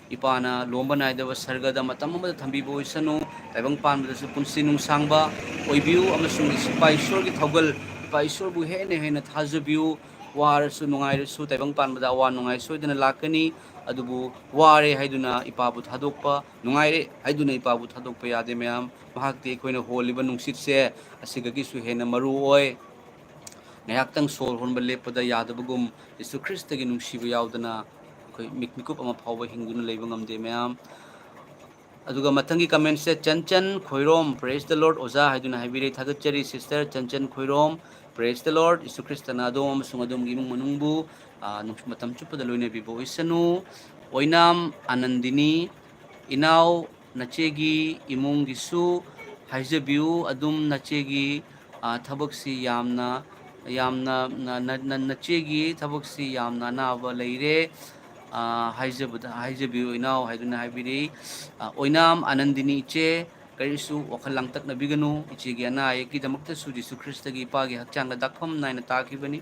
ꯏꯄꯥꯅ ꯂꯣꯝꯕ ꯅꯥꯏꯗꯕ ꯁꯔꯒꯗ ꯃꯇꯝ ꯑꯃꯗ ꯊꯝꯕꯤꯕ ꯑꯣꯏꯁꯅꯨ꯫ ꯇꯥꯏꯕꯪ ꯄꯥꯟꯕꯗꯁꯨ ꯄꯨꯟꯁꯤ ꯅꯨꯡꯁꯥꯡꯕ ꯑꯣꯏꯕꯤꯌꯨ ꯑꯃꯁꯨꯡ ꯏꯄꯥ ꯏꯁꯣꯔꯒꯤ ꯊꯧꯒꯜ, ꯏꯄꯥ ꯏꯁꯣꯔꯕꯨ ꯍꯦꯟꯅ ꯍꯦꯟꯅ ꯊꯥꯖꯕꯤꯌꯨ꯫ ꯋꯥꯔꯁꯨ ꯅꯨꯡꯉꯥꯏꯔꯁꯨ ꯇꯥꯏꯕꯪ ꯄꯥꯟꯕꯗ ꯑꯋꯥ ꯅꯨꯡꯉꯥꯏ ꯁꯣꯏꯗꯅ ꯂꯥꯛꯀꯅꯤ꯫ ꯑꯗꯨꯕꯨ ꯋꯥꯔꯦ ꯍꯥꯏꯗꯨꯅ ꯏꯄꯥꯕꯨ ꯊꯥꯗꯣꯛꯄ, ꯅꯨꯡꯉꯥꯏꯔꯦ ꯍꯥꯏꯗꯨꯅ ꯏꯄꯥꯕꯨ ꯊꯥꯗꯣꯛꯄ ꯌꯥꯗꯦ ꯃꯌꯥꯝ꯫ ꯃꯍꯥꯛꯇꯤ ꯑꯩꯈꯣꯏꯅ ꯍꯣꯜꯂꯤꯕ ꯅꯨꯡꯁꯤꯠꯁꯦ ꯑꯁꯤꯗꯒꯤꯁꯨ ꯍꯦꯟꯅ ꯃꯔꯨ ꯑꯣꯏ꯫ ꯉꯥꯏꯍꯥꯛꯇꯪ ꯁꯣꯔ ꯍꯣꯟꯕ ꯂꯦꯞꯄꯗ ꯌꯥꯗꯕꯒꯨꯝ ꯖꯤꯁꯨ ꯈ꯭ꯔꯤꯁꯇꯒꯤ ꯅꯨꯡꯁꯤꯕ ꯌꯥꯎꯗꯅ ꯑꯩꯈꯣꯏ ꯃꯤꯠ, ꯃꯤꯀꯨꯞ ꯑꯃ ꯐꯥꯎꯕ ꯍꯤꯡꯗꯨꯅ ꯂꯩꯕ ꯉꯝꯗꯦ ꯃꯌꯥꯝ꯫ ꯑꯗꯨꯒ ꯃꯊꯪꯒꯤ ꯀꯃꯦꯟꯁꯦ Chanchan Khoirom, "Praise the Lord ꯑꯣꯖꯥ" ꯍꯥꯏꯗꯨꯅ ꯍꯥꯏꯕꯤꯔꯦ꯫ ꯊꯥꯒꯠꯆꯔꯤ sister Chanchan Khoirom. Praise the Lord꯫ ꯌꯤꯁꯨ ꯈ꯭ꯔꯤꯁꯇꯅ ꯑꯗꯣꯝ ꯑꯃꯁꯨꯡ ꯑꯗꯣꯝꯒꯤ ꯏꯃꯨꯡ ꯃꯅꯨꯡꯕꯨ, ꯑ, ꯅꯨꯡ-, ꯃꯇꯝ ꯆꯨꯞꯄꯗ ꯂꯣꯏꯅꯕꯤꯕ ꯑꯣꯏꯁꯅꯨ꯫ ꯑꯣꯏꯅꯥꯝ ꯑꯥꯅꯟꯗꯤꯅꯤ, ꯏꯅꯥꯎ ꯅꯆꯦꯒꯤ ꯏꯃꯨꯡꯒꯤꯁꯨ ꯍꯥꯏꯖꯕꯤꯌꯨ꯫ ꯑꯗꯨꯝ ꯅꯆꯦꯒꯤ, ꯑ, ꯊꯕꯛꯁꯤ ꯌꯥꯝꯅ, ꯌꯥꯝꯅ, ꯅ-, ꯅ-, ꯅ-, ꯅꯆꯦꯒꯤ ꯊꯕꯛꯁꯤ ꯌꯥꯝꯅ ꯑꯅꯥꯕ ꯂꯩꯔꯦ꯫ ꯑ, ꯍꯥꯏꯖꯕꯗ, "ꯍꯥꯏꯖꯕꯤꯌꯨ ꯏꯅꯥꯎ" ꯍꯥꯏꯗꯨꯅ ꯍꯥꯏꯕꯤꯔꯤ꯫ ꯑ, ꯑꯣꯏꯅꯥꯝ ꯑꯥꯅꯟꯗꯤꯅꯤ ꯏꯆꯦ, ꯀꯔꯤꯁꯨ ꯋꯥꯈꯜ ꯂꯥꯡꯇꯛꯅꯕꯤꯒꯅꯨ꯫ ꯏꯆꯦꯒꯤ ꯑꯅꯥ ꯑꯌꯦꯛꯀꯤꯗꯃꯛꯇꯁꯨ ꯖꯤꯁꯨ ꯈ꯭ꯔꯤꯁꯇꯒꯤ ꯏꯄꯥꯒꯤ ꯍꯛꯆꯥꯡꯗ ꯗꯥꯛꯐꯝ ꯅꯥꯏꯅ ꯇꯥꯈꯤꯕꯅꯤ꯫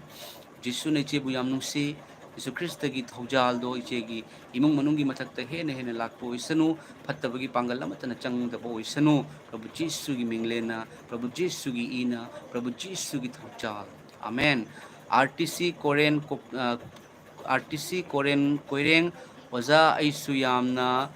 ꯖꯤꯁꯨꯅ ꯏꯆꯦꯕꯨ ꯌꯥꯝ ꯅꯨꯡꯁꯤ꯫ ꯌꯤꯁꯨ ꯈ꯭ꯔꯤꯁꯇꯒꯤ ꯊꯧꯖꯥꯜꯗꯣ ꯏꯆꯦꯒꯤ ꯏꯃꯨꯡ ꯃꯅꯨꯡꯒꯤ ꯃꯊꯛꯇ ꯍꯦꯟꯅ ꯍꯦꯟꯅ ꯂꯥꯛꯄ ꯑꯣꯏꯁꯅꯨ, ꯐꯠꯇꯕꯒꯤ ꯄꯥꯡꯒꯜ ꯑꯃꯠꯇꯅ ꯆꯪꯗꯕ ꯑꯣꯏꯁꯅꯨ꯫ ꯄ꯭ꯔꯚꯨ ꯖꯤꯁꯨꯒꯤ ꯃꯤꯡꯂꯦꯟꯅ, ꯄ꯭ꯔꯚꯨ ꯖꯤꯁꯨꯒꯤ ꯏꯅ, ꯄ꯭ꯔꯚꯨ ꯖꯤꯁꯨꯒꯤ ꯊꯧꯖꯥꯜ꯫ ꯑꯃꯦꯟ꯫ ꯑꯥꯔ ꯇꯤ ꯁꯤ ꯀꯣꯔꯦꯟ ꯀꯣ-, ꯑ, ꯑꯥꯔ ꯇꯤ ꯁꯤ ꯀꯣꯔꯦꯟ ꯀꯣꯏꯔꯦꯡ, ꯑꯣꯖꯥ, ꯑꯩꯁꯨ ꯌꯥꯝꯅ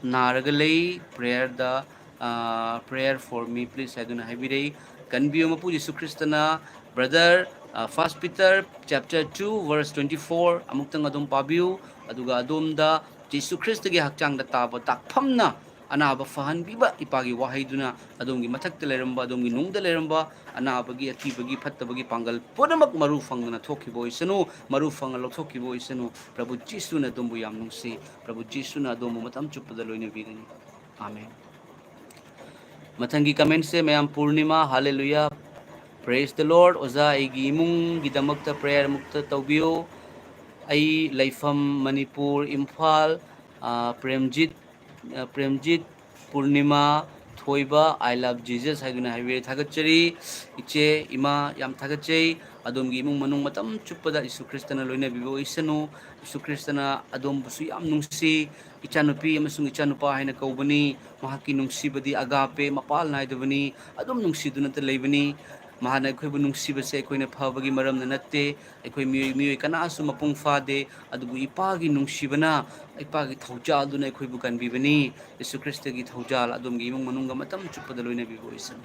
ꯅꯥꯔꯒ ꯂꯩ, ꯄ꯭ꯔꯦꯌꯔꯗ, ꯑ, prayer for me please ꯍꯥꯏꯗꯨꯅ ꯍꯥꯏꯕꯤꯔꯛꯏ꯫ ꯀꯟꯕꯤꯌꯨ, ꯃꯄꯨ ꯖꯤꯁꯨ ꯈ꯭ꯔꯤꯁꯇꯅ꯫ ꯕ꯭ꯔꯗꯔ, ꯑ, First Peter chapter two verse twenty four ꯑꯃꯨꯛꯇꯪ ꯑꯗꯨꯝ ꯄꯥꯕꯤꯌꯨ, ꯑꯗꯨꯒ ꯑꯗꯣꯝꯗ ꯖꯤꯁꯨ ꯈ꯭ꯔꯤꯁꯇꯒꯤ ꯍꯛꯆꯥꯡꯗ ꯇꯥꯕ ꯇꯥꯛꯐꯝꯅ ꯑꯅꯥꯕ ꯐꯍꯟꯕꯤꯕ ꯏꯄꯥꯒꯤ ꯋꯥꯍꯩꯗꯨꯅ ꯑꯗꯣꯝꯒꯤ ꯃꯊꯛꯇ ꯂꯩꯔꯝꯕ, ꯑꯗꯣꯝꯒꯤ ꯅꯨꯡꯗ ꯂꯩꯔꯝꯕ ꯑꯅꯥꯕꯒꯤ, ꯑꯀꯤꯕꯒꯤ, ꯐꯠꯇꯕꯒꯤ ꯄꯥꯡꯒꯜ ꯄꯨꯝꯅꯃꯛ ꯃꯔꯨ ꯐꯪꯗꯅ ꯊꯣꯛꯈꯤꯕ ꯑꯣꯏꯁꯅꯨ, ꯃꯔꯨ ꯐꯪꯅ ꯂꯧꯊꯣꯛꯈꯤꯕ ꯑꯣꯏꯁꯅꯨ꯫ ꯄ꯭ꯔꯚꯨ ꯖꯤꯁꯨꯅ ꯑꯗꯣꯝꯕꯨ ꯌꯥꯝ ꯅꯨꯡꯁꯤ꯫ ꯄ꯭ꯔꯚꯨ ꯖꯤꯁꯨꯅ ꯑꯗꯣꯝꯕꯨ ꯃꯇꯝ ꯆꯨꯞꯄꯗ ꯂꯣꯏꯅꯕꯤꯒꯅꯤ꯫ ꯑꯥꯃꯦꯟ꯫ ꯃꯊꯪꯒꯤ ꯀꯃꯦꯟꯁꯦ ꯃꯌꯥꯝ, ꯄꯨꯔꯅꯤꯃꯥ, ꯍꯥꯂꯦꯂꯨꯌꯥ, praise the Lord꯫ ꯑꯣꯖꯥ, ꯑꯩꯒꯤ ꯏꯃꯨꯡꯒꯤꯗꯃꯛꯇ prayer ꯑꯃꯨꯛꯇ ꯇꯧꯕꯤꯌꯨ꯫ ꯑꯩ ꯂꯩꯐꯝ ꯃꯅꯤꯄꯨꯔ, ꯏꯝꯐꯥꯜ, ꯑ, ꯄ꯭ꯔꯦꯝꯖꯤꯠ, ꯑ, ꯄ꯭ꯔꯦꯝꯖꯤꯠ, ꯄꯨꯔꯅꯤꯃꯥ, ꯊꯣꯏꯕ, I love Jesus ꯍꯥꯏꯗꯨꯅ ꯍꯥꯏꯕꯤꯔꯦ꯫ ꯊꯥꯒꯠꯆꯔꯤ ꯏꯆꯦ, ꯏꯃꯥ, ꯌꯥꯝ ꯊꯥꯒꯠꯆꯩ꯫ ꯑꯗꯣꯝꯒꯤ ꯏꯃꯨꯡ ꯃꯅꯨꯡ ꯃꯇꯝ ꯆꯨꯞꯄꯗ ꯌꯤꯁꯨ ꯈ꯭ꯔꯤꯁꯇꯅ ꯂꯣꯏꯅꯕꯤꯕ ꯑꯣꯏꯁꯅꯨ꯫ ꯌꯤꯁꯨ ꯈ꯭ꯔꯤꯁꯇꯅ ꯑꯗꯣꯝꯕꯨꯁꯨ ꯌꯥꯝ ꯅꯨꯡꯁꯤ꯫ ꯏꯆꯥꯅꯨꯄꯤ ꯑꯃꯁꯨꯡ ꯏꯆꯥꯅꯨꯄꯥ ꯍꯥꯏꯅ ꯀꯧꯕꯅꯤ꯫ ꯃꯍꯥꯛꯀꯤ ꯅꯨꯡꯁꯤꯕꯗꯤ ꯑꯒꯥꯄꯦ, ꯃꯄꯥꯜ ꯅꯥꯏꯗꯕꯅꯤ꯫ ꯑꯗꯨꯝ ꯅꯨꯡꯁꯤꯗꯨꯅꯇ ꯂꯩꯕꯅꯤ꯫ ꯃꯍꯥꯛꯅ ꯑꯩꯈꯣꯏꯕꯨ ꯅꯨꯡꯁꯤꯕꯁꯦ ꯑꯩꯈꯣꯏꯅ ꯐꯕꯒꯤ ꯃꯔꯝꯅ ꯅꯠꯇꯦ꯫ ꯑꯩꯈꯣꯏ ꯃꯤꯑꯣꯏ, ꯃꯤꯑꯣꯏ ꯀꯅꯥꯁꯨ ꯃꯄꯨꯡ ꯐꯥꯗꯦ꯫ ꯑꯗꯨꯕꯨ ꯏꯄꯥꯒꯤ ꯅꯨꯡꯁꯤꯕꯅ, ꯏꯄꯥꯒꯤ ꯊꯧꯖꯥꯜꯗꯨꯅ ꯑꯩꯈꯣꯏꯕꯨ ꯀꯟꯕꯤꯕꯅꯤ꯫ ꯌꯤꯁꯨ ꯈ꯭ꯔꯤꯁꯇꯒꯤ ꯊꯧꯖꯥꯜ ꯑꯗꯣꯝꯒꯤ ꯏꯃꯨꯡ ꯃꯅꯨꯡꯒ ꯃꯇꯝ ꯆꯨꯞꯄꯗ ꯂꯣꯏꯅꯕꯤꯕ ꯑꯣꯏꯁꯅꯨ꯫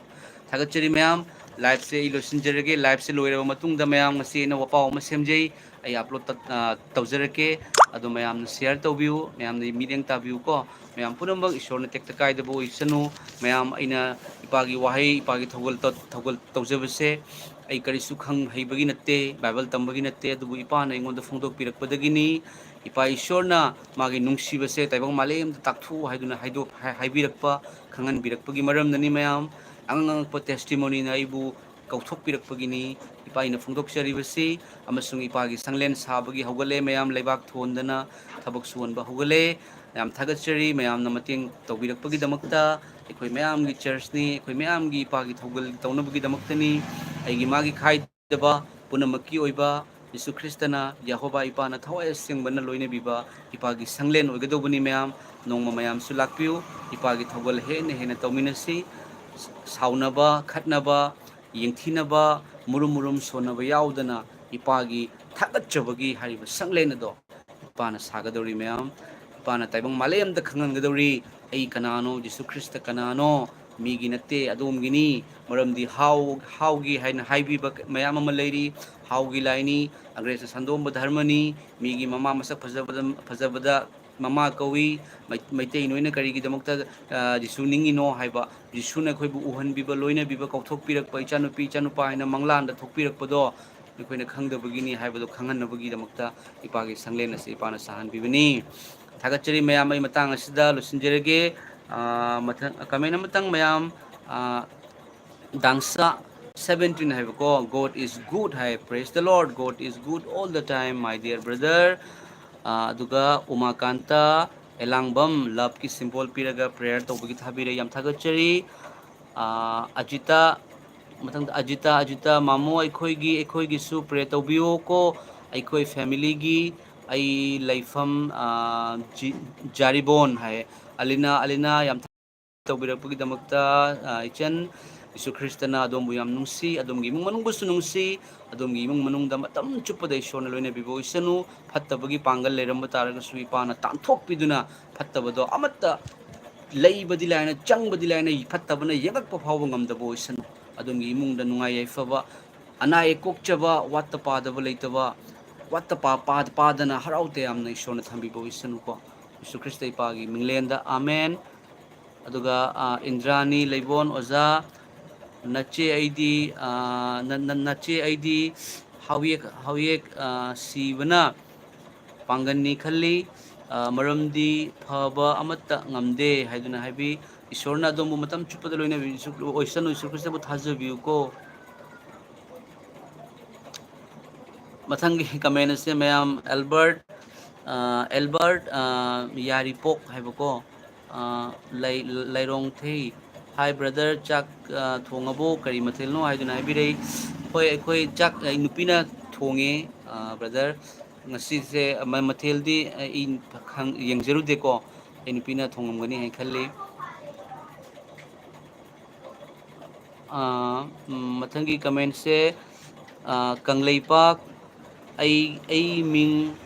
ꯊꯥꯒꯠꯆꯔꯤ ꯃꯌꯥꯝ꯫ Liveꯁꯦ ꯑꯩ ꯂꯣꯏꯁꯤꯟꯖꯔꯒꯦ꯫ Liveꯁꯦ ꯂꯣꯏꯔꯕ ꯃꯇꯨꯡꯗ ꯃꯌꯥꯝ ꯉꯁꯤ ꯑꯩꯅ ꯋꯥꯄꯥꯎ ꯑꯃ ꯁꯦꯝꯖꯩ꯫ ꯑꯩ upload ꯇ-, ꯑ, ꯇꯧꯖꯔꯛꯀꯦ꯫ ꯑꯗꯣ ꯃꯌꯥꯝꯅ share ꯇꯧꯕꯤꯌꯨ, ꯃꯌꯥꯝꯅ ꯃꯤꯠꯌꯦꯡ ꯇꯥꯕꯤꯌꯨꯀꯣ꯫ ꯃꯌꯥꯝ ꯄꯨꯝꯅꯃꯛ ꯏꯁꯣꯔꯅ ꯇꯦꯛꯇ ꯀꯥꯏꯗꯕ ꯑꯣꯏꯁꯅꯨ꯫ ꯃꯌꯥꯝ, ꯑꯩꯅ ꯏꯄꯥꯒꯤ ꯋꯥꯍꯩ, ꯏꯄꯥꯒꯤ ꯊꯧꯒꯜ ꯇ-, ꯊꯧꯒꯜ ꯇꯧꯖꯕꯁꯦ ꯑꯩ ꯀꯔꯤꯁꯨ ꯈꯪ ꯍꯩꯕꯒꯤ ꯅꯠꯇꯦ, ꯕꯥꯏꯕꯜ ꯇꯝꯕꯒꯤ ꯅꯠꯇꯦ, ꯑꯗꯨꯕꯨ ꯏꯄꯥꯅ ꯑꯩꯉꯣꯟꯗ ꯐꯣꯡꯗꯣꯛꯄꯤꯔꯛꯄꯗꯒꯤꯅꯤ꯫ ꯏꯄꯥ ꯏꯁꯣꯔꯅ ꯃꯥꯒꯤ ꯅꯨꯡꯁꯤꯕꯁꯦ ꯇꯥꯏꯕꯪ ꯃꯥꯂꯦꯝꯗ ꯇꯥꯛꯊꯣꯛꯎ ꯍꯥꯏꯗꯨꯅ ꯍꯥꯏꯗꯣꯛ-, ꯍꯥꯏ-, ꯍꯥꯏꯕꯤꯔꯛꯄ, ꯈꯪꯍꯟꯕꯤꯔꯛꯄꯒꯤ ꯃꯔꯝꯅꯅꯤ ꯃꯌꯥꯝ꯫ ꯑꯉꯛ ꯑꯉꯛꯄ testimonyꯅ ꯑꯩꯕꯨ ꯀꯧꯊꯣꯛꯄꯤꯔꯛꯄꯒꯤꯅꯤ ꯏꯄꯥ ꯑꯩꯅ ꯐꯣꯡꯗꯣꯛꯆꯔꯤꯕꯁꯤ꯫ ꯑꯃꯁꯨꯡ ꯏꯄꯥꯒꯤ ꯁꯪꯂꯦꯟ ꯁꯥꯕꯒꯤ ꯍꯧꯒꯠꯂꯦ, ꯃꯌꯥꯝ ꯂꯩꯕꯥꯛ ꯊꯣꯟꯗꯅ ꯊꯕꯛ ꯁꯨꯍꯟꯕ ꯍꯧꯒꯠꯂꯦ꯫ ꯌꯥꯝ ꯊꯥꯒꯠꯆꯔꯤ, ꯃꯌꯥꯝꯅ ꯃꯇꯦꯡ ꯇꯧꯕꯤꯔꯛꯄꯒꯤꯗꯃꯛꯇ꯫ ꯑꯩꯈꯣꯏ ꯃꯌꯥꯝꯒꯤ churchꯅꯤ, ꯑꯩꯈꯣꯏ ꯃꯌꯥꯝꯒꯤ ꯏꯄꯥꯒꯤ ꯊꯧꯒꯜ ꯇꯧꯅꯕꯒꯤꯗꯃꯛꯇꯅꯤ꯫ ꯑꯩꯒꯤ ꯃꯥꯒꯤ ꯈꯥꯏꯗꯕ ꯄꯨꯝꯅꯃꯛꯀꯤ ꯑꯣꯏꯕ ꯖꯤꯁꯨ ꯈ꯭ꯔꯤꯁꯇꯅ, ꯌꯦꯍꯣꯕꯥ ꯏꯄꯥꯅ ꯊꯋꯥꯏ ꯑꯁꯦꯡꯕꯅ ꯂꯣꯏꯅꯕꯤꯕ ꯏꯄꯥꯒꯤ ꯁꯪꯂꯦꯟ ꯑꯣꯏꯒꯗꯧꯕꯅꯤ꯫ ꯃꯌꯥꯝ, ꯅꯣꯡꯃ ꯃꯌꯥꯝꯁꯨ ꯂꯥꯛꯄꯤꯌꯨ, ꯏꯄꯥꯒꯤ ꯊꯧꯒꯜ ꯍꯦꯟꯅ ꯍꯦꯟꯅ ꯇꯧꯃꯤꯟꯅꯁꯤ꯫ ꯁꯥꯎꯅꯕ, ꯈꯠꯅꯕ, ꯌꯦꯡꯊꯤꯅꯕ, ꯃꯨꯔꯨꯝ ꯃꯨꯔꯨꯝ ꯁꯣꯟꯅꯕ ꯌꯥꯎꯗꯅ ꯏꯄꯥꯒꯤ ꯊꯥꯒꯠꯆꯕꯒꯤ ꯍꯥꯏꯔꯤꯕ ꯁꯪꯂꯦꯟ ꯑꯗꯣ ꯏꯄꯥꯅ ꯁꯥꯒꯗꯧꯔꯤ꯫ ꯃꯌꯥꯝ, ꯏꯄꯥꯅ ꯇꯥꯏꯕꯪ ꯃꯥꯂꯦꯝꯗ ꯈꯪꯍꯟꯒꯗꯧꯔꯤ, ꯑꯩ ꯀꯅꯥꯅꯣ, ꯖꯤꯁꯨ ꯈ꯭ꯔꯤꯁꯇ ꯀꯅꯥꯅꯣ, ꯃꯤꯒꯤ ꯅꯠꯇꯦ, ꯑꯗꯣꯝꯒꯤꯅꯤ꯫ ꯃꯔꯝꯗꯤ ꯍꯥꯎ, ꯍꯥꯎꯒꯤ ꯍꯥꯏꯅ ꯍꯥꯏꯕꯤꯕ ꯃꯌꯥꯝ ꯑꯃ ꯂꯩꯔꯤ꯫ ꯍꯥꯎꯒꯤ ꯂꯥꯏꯅꯤ, ꯑꯪꯒ꯭ꯔꯦꯖꯅ ꯁꯟꯗꯣꯛꯑꯝꯕ ꯙꯔꯃꯅꯤ, ꯃꯤꯒꯤ ꯃꯃꯥ ꯃꯁꯛ ꯐꯖꯕꯗ, ꯐꯖꯕꯗ ꯃꯃꯥ ꯀꯧꯏ꯫ ꯃꯩ-, ꯃꯩꯇꯩ ꯅꯣꯏꯅ ꯀꯔꯤꯒꯤꯗꯃꯛꯇ, ꯑ, ꯖꯤꯁꯨ ꯅꯤꯡꯉꯤꯅꯣ ꯍꯥꯏꯕ, ꯖꯤꯁꯨꯅ ꯑꯩꯈꯣꯏꯕꯨ ꯎꯍꯟꯕꯤꯕ, ꯂꯣꯏꯅꯕꯤꯕ, ꯀꯧꯊꯣꯛꯄꯤꯔꯛꯄ, "ꯏꯆꯥꯅꯨꯄꯤ, ꯏꯆꯥꯅꯨꯄꯥ" ꯍꯥꯏꯅ ꯃꯪꯂꯥꯟꯗ ꯊꯣꯛꯄꯤꯔꯛꯄꯗꯣ ꯑꯩꯈꯣꯏꯅ ꯈꯪꯗꯕꯒꯤꯅꯤ ꯍꯥꯏꯕꯗꯣ ꯈꯪꯍꯟꯅꯕꯒꯤꯗꯃꯛꯇ ꯏꯄꯥꯒꯤ ꯁꯪꯂꯦꯟ ꯑꯁꯤ ꯏꯄꯥꯅ ꯁꯥꯍꯟꯕꯤꯕꯅꯤ꯫ ꯊꯥꯒꯠꯆꯔꯤ ꯃꯌꯥꯝ꯫ ꯑꯩ ꯃꯇꯥꯡ ꯑꯁꯤꯗ ꯂꯣꯏꯁꯤꯟꯖꯔꯒꯦ꯫ ꯑ, ꯃꯊꯪ comment ꯑꯃꯇꯪ ꯃꯌꯥꯝ, ꯑ, ꯗꯥꯡꯁꯥ seventeen ꯍꯥꯏꯕꯀꯣ, "God is good" high, "Praise the Lord, God is good all the time, my dear brother." ꯑ, ꯑꯗꯨꯒ ꯎꯃꯥꯀꯥꯟꯇ ꯑꯦꯂꯥꯡꯕꯝ, loveꯀꯤ symbol ꯄꯤꯔꯒ prayer ꯇꯧꯕꯒꯤ ꯊꯥꯕꯤꯔꯦ, ꯌꯥꯝ ꯊꯥꯒꯠꯆꯔꯤ꯫ ꯑ, ꯑꯖꯤꯇꯥ, ꯃꯊꯪꯗ ꯑꯖꯤꯇꯥ, ꯑꯖꯤꯇꯥ, "ꯃꯥꯃꯣ, ꯑꯩꯈꯣꯏꯒꯤ, ꯑꯩꯈꯣꯏꯒꯤꯁꯨ pray ꯇꯧꯕꯤꯌꯨꯀꯣ, ꯑꯩꯈꯣꯏ familyꯒꯤ, ꯑꯩ ꯂꯩꯐꯝ, ꯑ, ꯖꯤ-, ꯖꯥꯔꯤꯕꯣꯟ" ꯍꯥꯏ꯫ ꯑꯂꯤꯅꯥ, ꯑꯂꯤꯅꯥ, ꯌꯥꯝ ꯇꯧꯕꯤꯔꯛꯄꯒꯤꯗꯃꯛꯇ, ꯑ, ꯏꯆꯟ, ꯖꯤꯁꯨ ꯈ꯭ꯔꯤꯁꯇꯅ ꯑꯗꯣꯝꯕꯨ ꯌꯥꯝ ꯅꯨꯡꯁꯤ, ꯑꯗꯣꯝꯒꯤ ꯏꯃꯨꯡ ꯃꯅꯨꯡꯕꯨꯁꯨ ꯅꯨꯡꯁꯤ, ꯑꯗꯣꯝꯒꯤ ꯏꯃꯨꯡ ꯃꯅꯨꯡꯗ ꯃꯇꯝ ꯆꯨꯞꯄꯗ ꯏꯁꯣꯔꯅ ꯂꯣꯏꯅꯕꯤꯕ ꯑꯣꯏꯁꯅꯨ꯫ ꯐꯠꯇꯕꯒꯤ ꯄꯥꯡꯒꯜ ꯂꯩꯔꯝꯕ ꯇꯥꯔꯒꯁꯨ ꯏꯄꯥꯅ ꯇꯥꯟꯊꯣꯛꯄꯤꯗꯨꯅ ꯐꯠꯇꯕꯗꯣ ꯑꯃꯠꯇ ꯂꯩꯕꯗꯤ ꯂꯥꯏꯅ, ꯆꯪꯕꯗꯤ ꯂꯥꯏꯅ, ꯐꯠꯇꯕꯅ ꯌꯦꯡꯉꯛꯄ ꯐꯥꯎꯕ ꯉꯝꯗꯕ ꯑꯣꯏꯁꯅꯨ꯫ ꯑꯗꯣꯝꯒꯤ ꯏꯃꯨꯡꯗ ꯅꯨꯡꯉꯥꯏ ꯌꯥꯏꯐꯕ, ꯑꯅꯥ ꯑꯌꯦꯛ ꯀꯣꯛꯆꯕ, ꯋꯥꯠꯇ ꯄꯥꯗꯕ ꯂꯩꯇꯕ, ꯋꯥꯠꯇ ꯄꯥ-, ꯄꯥ-, ꯄꯥꯗꯅ ꯍꯔꯥꯎ ꯇꯌꯥꯝꯅ ꯏꯁꯣꯔꯅ ꯊꯝꯕꯤꯕ ꯑꯣꯏꯁꯅꯨꯀꯣ꯫ ꯖꯤꯁꯨ ꯈ꯭ꯔꯤꯁꯇ ꯏꯄꯥꯒꯤ ꯃꯤꯡꯂꯦꯟꯗ, ꯑꯥꯃꯦꯟ꯫ ꯑꯗꯨꯒ, ꯑ, ꯏꯟꯗ꯭ꯔꯥꯅꯤ ꯂꯩꯕꯣꯟ ꯑꯣꯖꯥ, ꯅꯆꯦ ꯑꯩꯗꯤ, ꯑ, ꯅ-, ꯅ-, ꯅꯆꯦ ꯑꯩꯗꯤ ꯍꯥꯎꯌꯦꯛ, ꯍꯥꯎꯌꯦꯛ, ꯑ, ꯁꯤꯕꯅ ꯄꯥꯡꯒꯟꯅꯤ ꯈꯜꯂꯤ, ꯑ, ꯃꯔꯝꯗꯤ ꯐꯕ ꯑꯃꯠꯇ ꯉꯝꯗꯦ ꯍꯥꯏꯗꯨꯅ ꯍꯥꯏꯕꯤ꯫ ꯏꯁꯣꯔꯅ ꯑꯗꯣꯝꯕꯨ ꯃꯇꯝ ꯆꯨꯞꯄꯗ ꯂꯣꯏꯅꯕꯤꯁꯨ ꯑꯣꯏꯁꯅꯨ꯫ ꯏꯁꯣꯔ ꯈ꯭ꯔꯤꯁꯇꯕꯨ ꯊꯥꯖꯕꯤꯌꯨꯀꯣ꯫ ꯃꯊꯪꯒꯤ comment ꯑꯁꯦ ꯃꯌꯥꯝ, ꯑꯦꯜꯕꯔꯠ, ꯑ, ꯑꯦꯜꯕꯔꯠ, ꯑ, ꯌꯥꯔꯤꯄꯣꯛ ꯍꯥꯏꯕꯀꯣ, ꯑ, ꯂꯩ-, ꯂꯩꯔꯣꯡꯊꯦ꯫ "Hi brother, ꯆꯥꯛ, ꯑ, ꯊꯣꯡꯉꯕꯣ? ꯀꯔꯤ ꯃꯊꯦꯜꯅꯣ?" ꯍꯥꯏꯗꯨꯅ ꯍꯥꯏꯕꯤꯔꯛꯏ꯫ ꯍꯣꯏ, ꯑꯩꯈꯣꯏ ꯆꯥꯛ, ꯑꯩ ꯅꯨꯄꯤꯅ ꯊꯣꯡꯉꯦ꯫ ꯑ, brother, ꯉꯁꯤꯁꯦ ꯃ-, ꯃꯊꯦꯜꯗꯤ ꯑꯩ ꯈꯪ-, ꯌꯦꯡꯖꯔꯨꯗꯦꯀꯣ꯫ ꯑꯩ ꯅꯨꯄꯤꯅ ꯊꯣꯡꯉꯝꯒꯅꯤ ꯍꯥꯏꯅ ꯈꯜꯂꯤ꯫ ꯑ, ꯎꯝ, ꯃꯊꯪꯒꯤ commentꯁꯦ, ꯑ, ꯀꯪꯂꯩꯄꯥꯛ, ꯑꯩ, ꯑꯩ ꯃꯤꯡ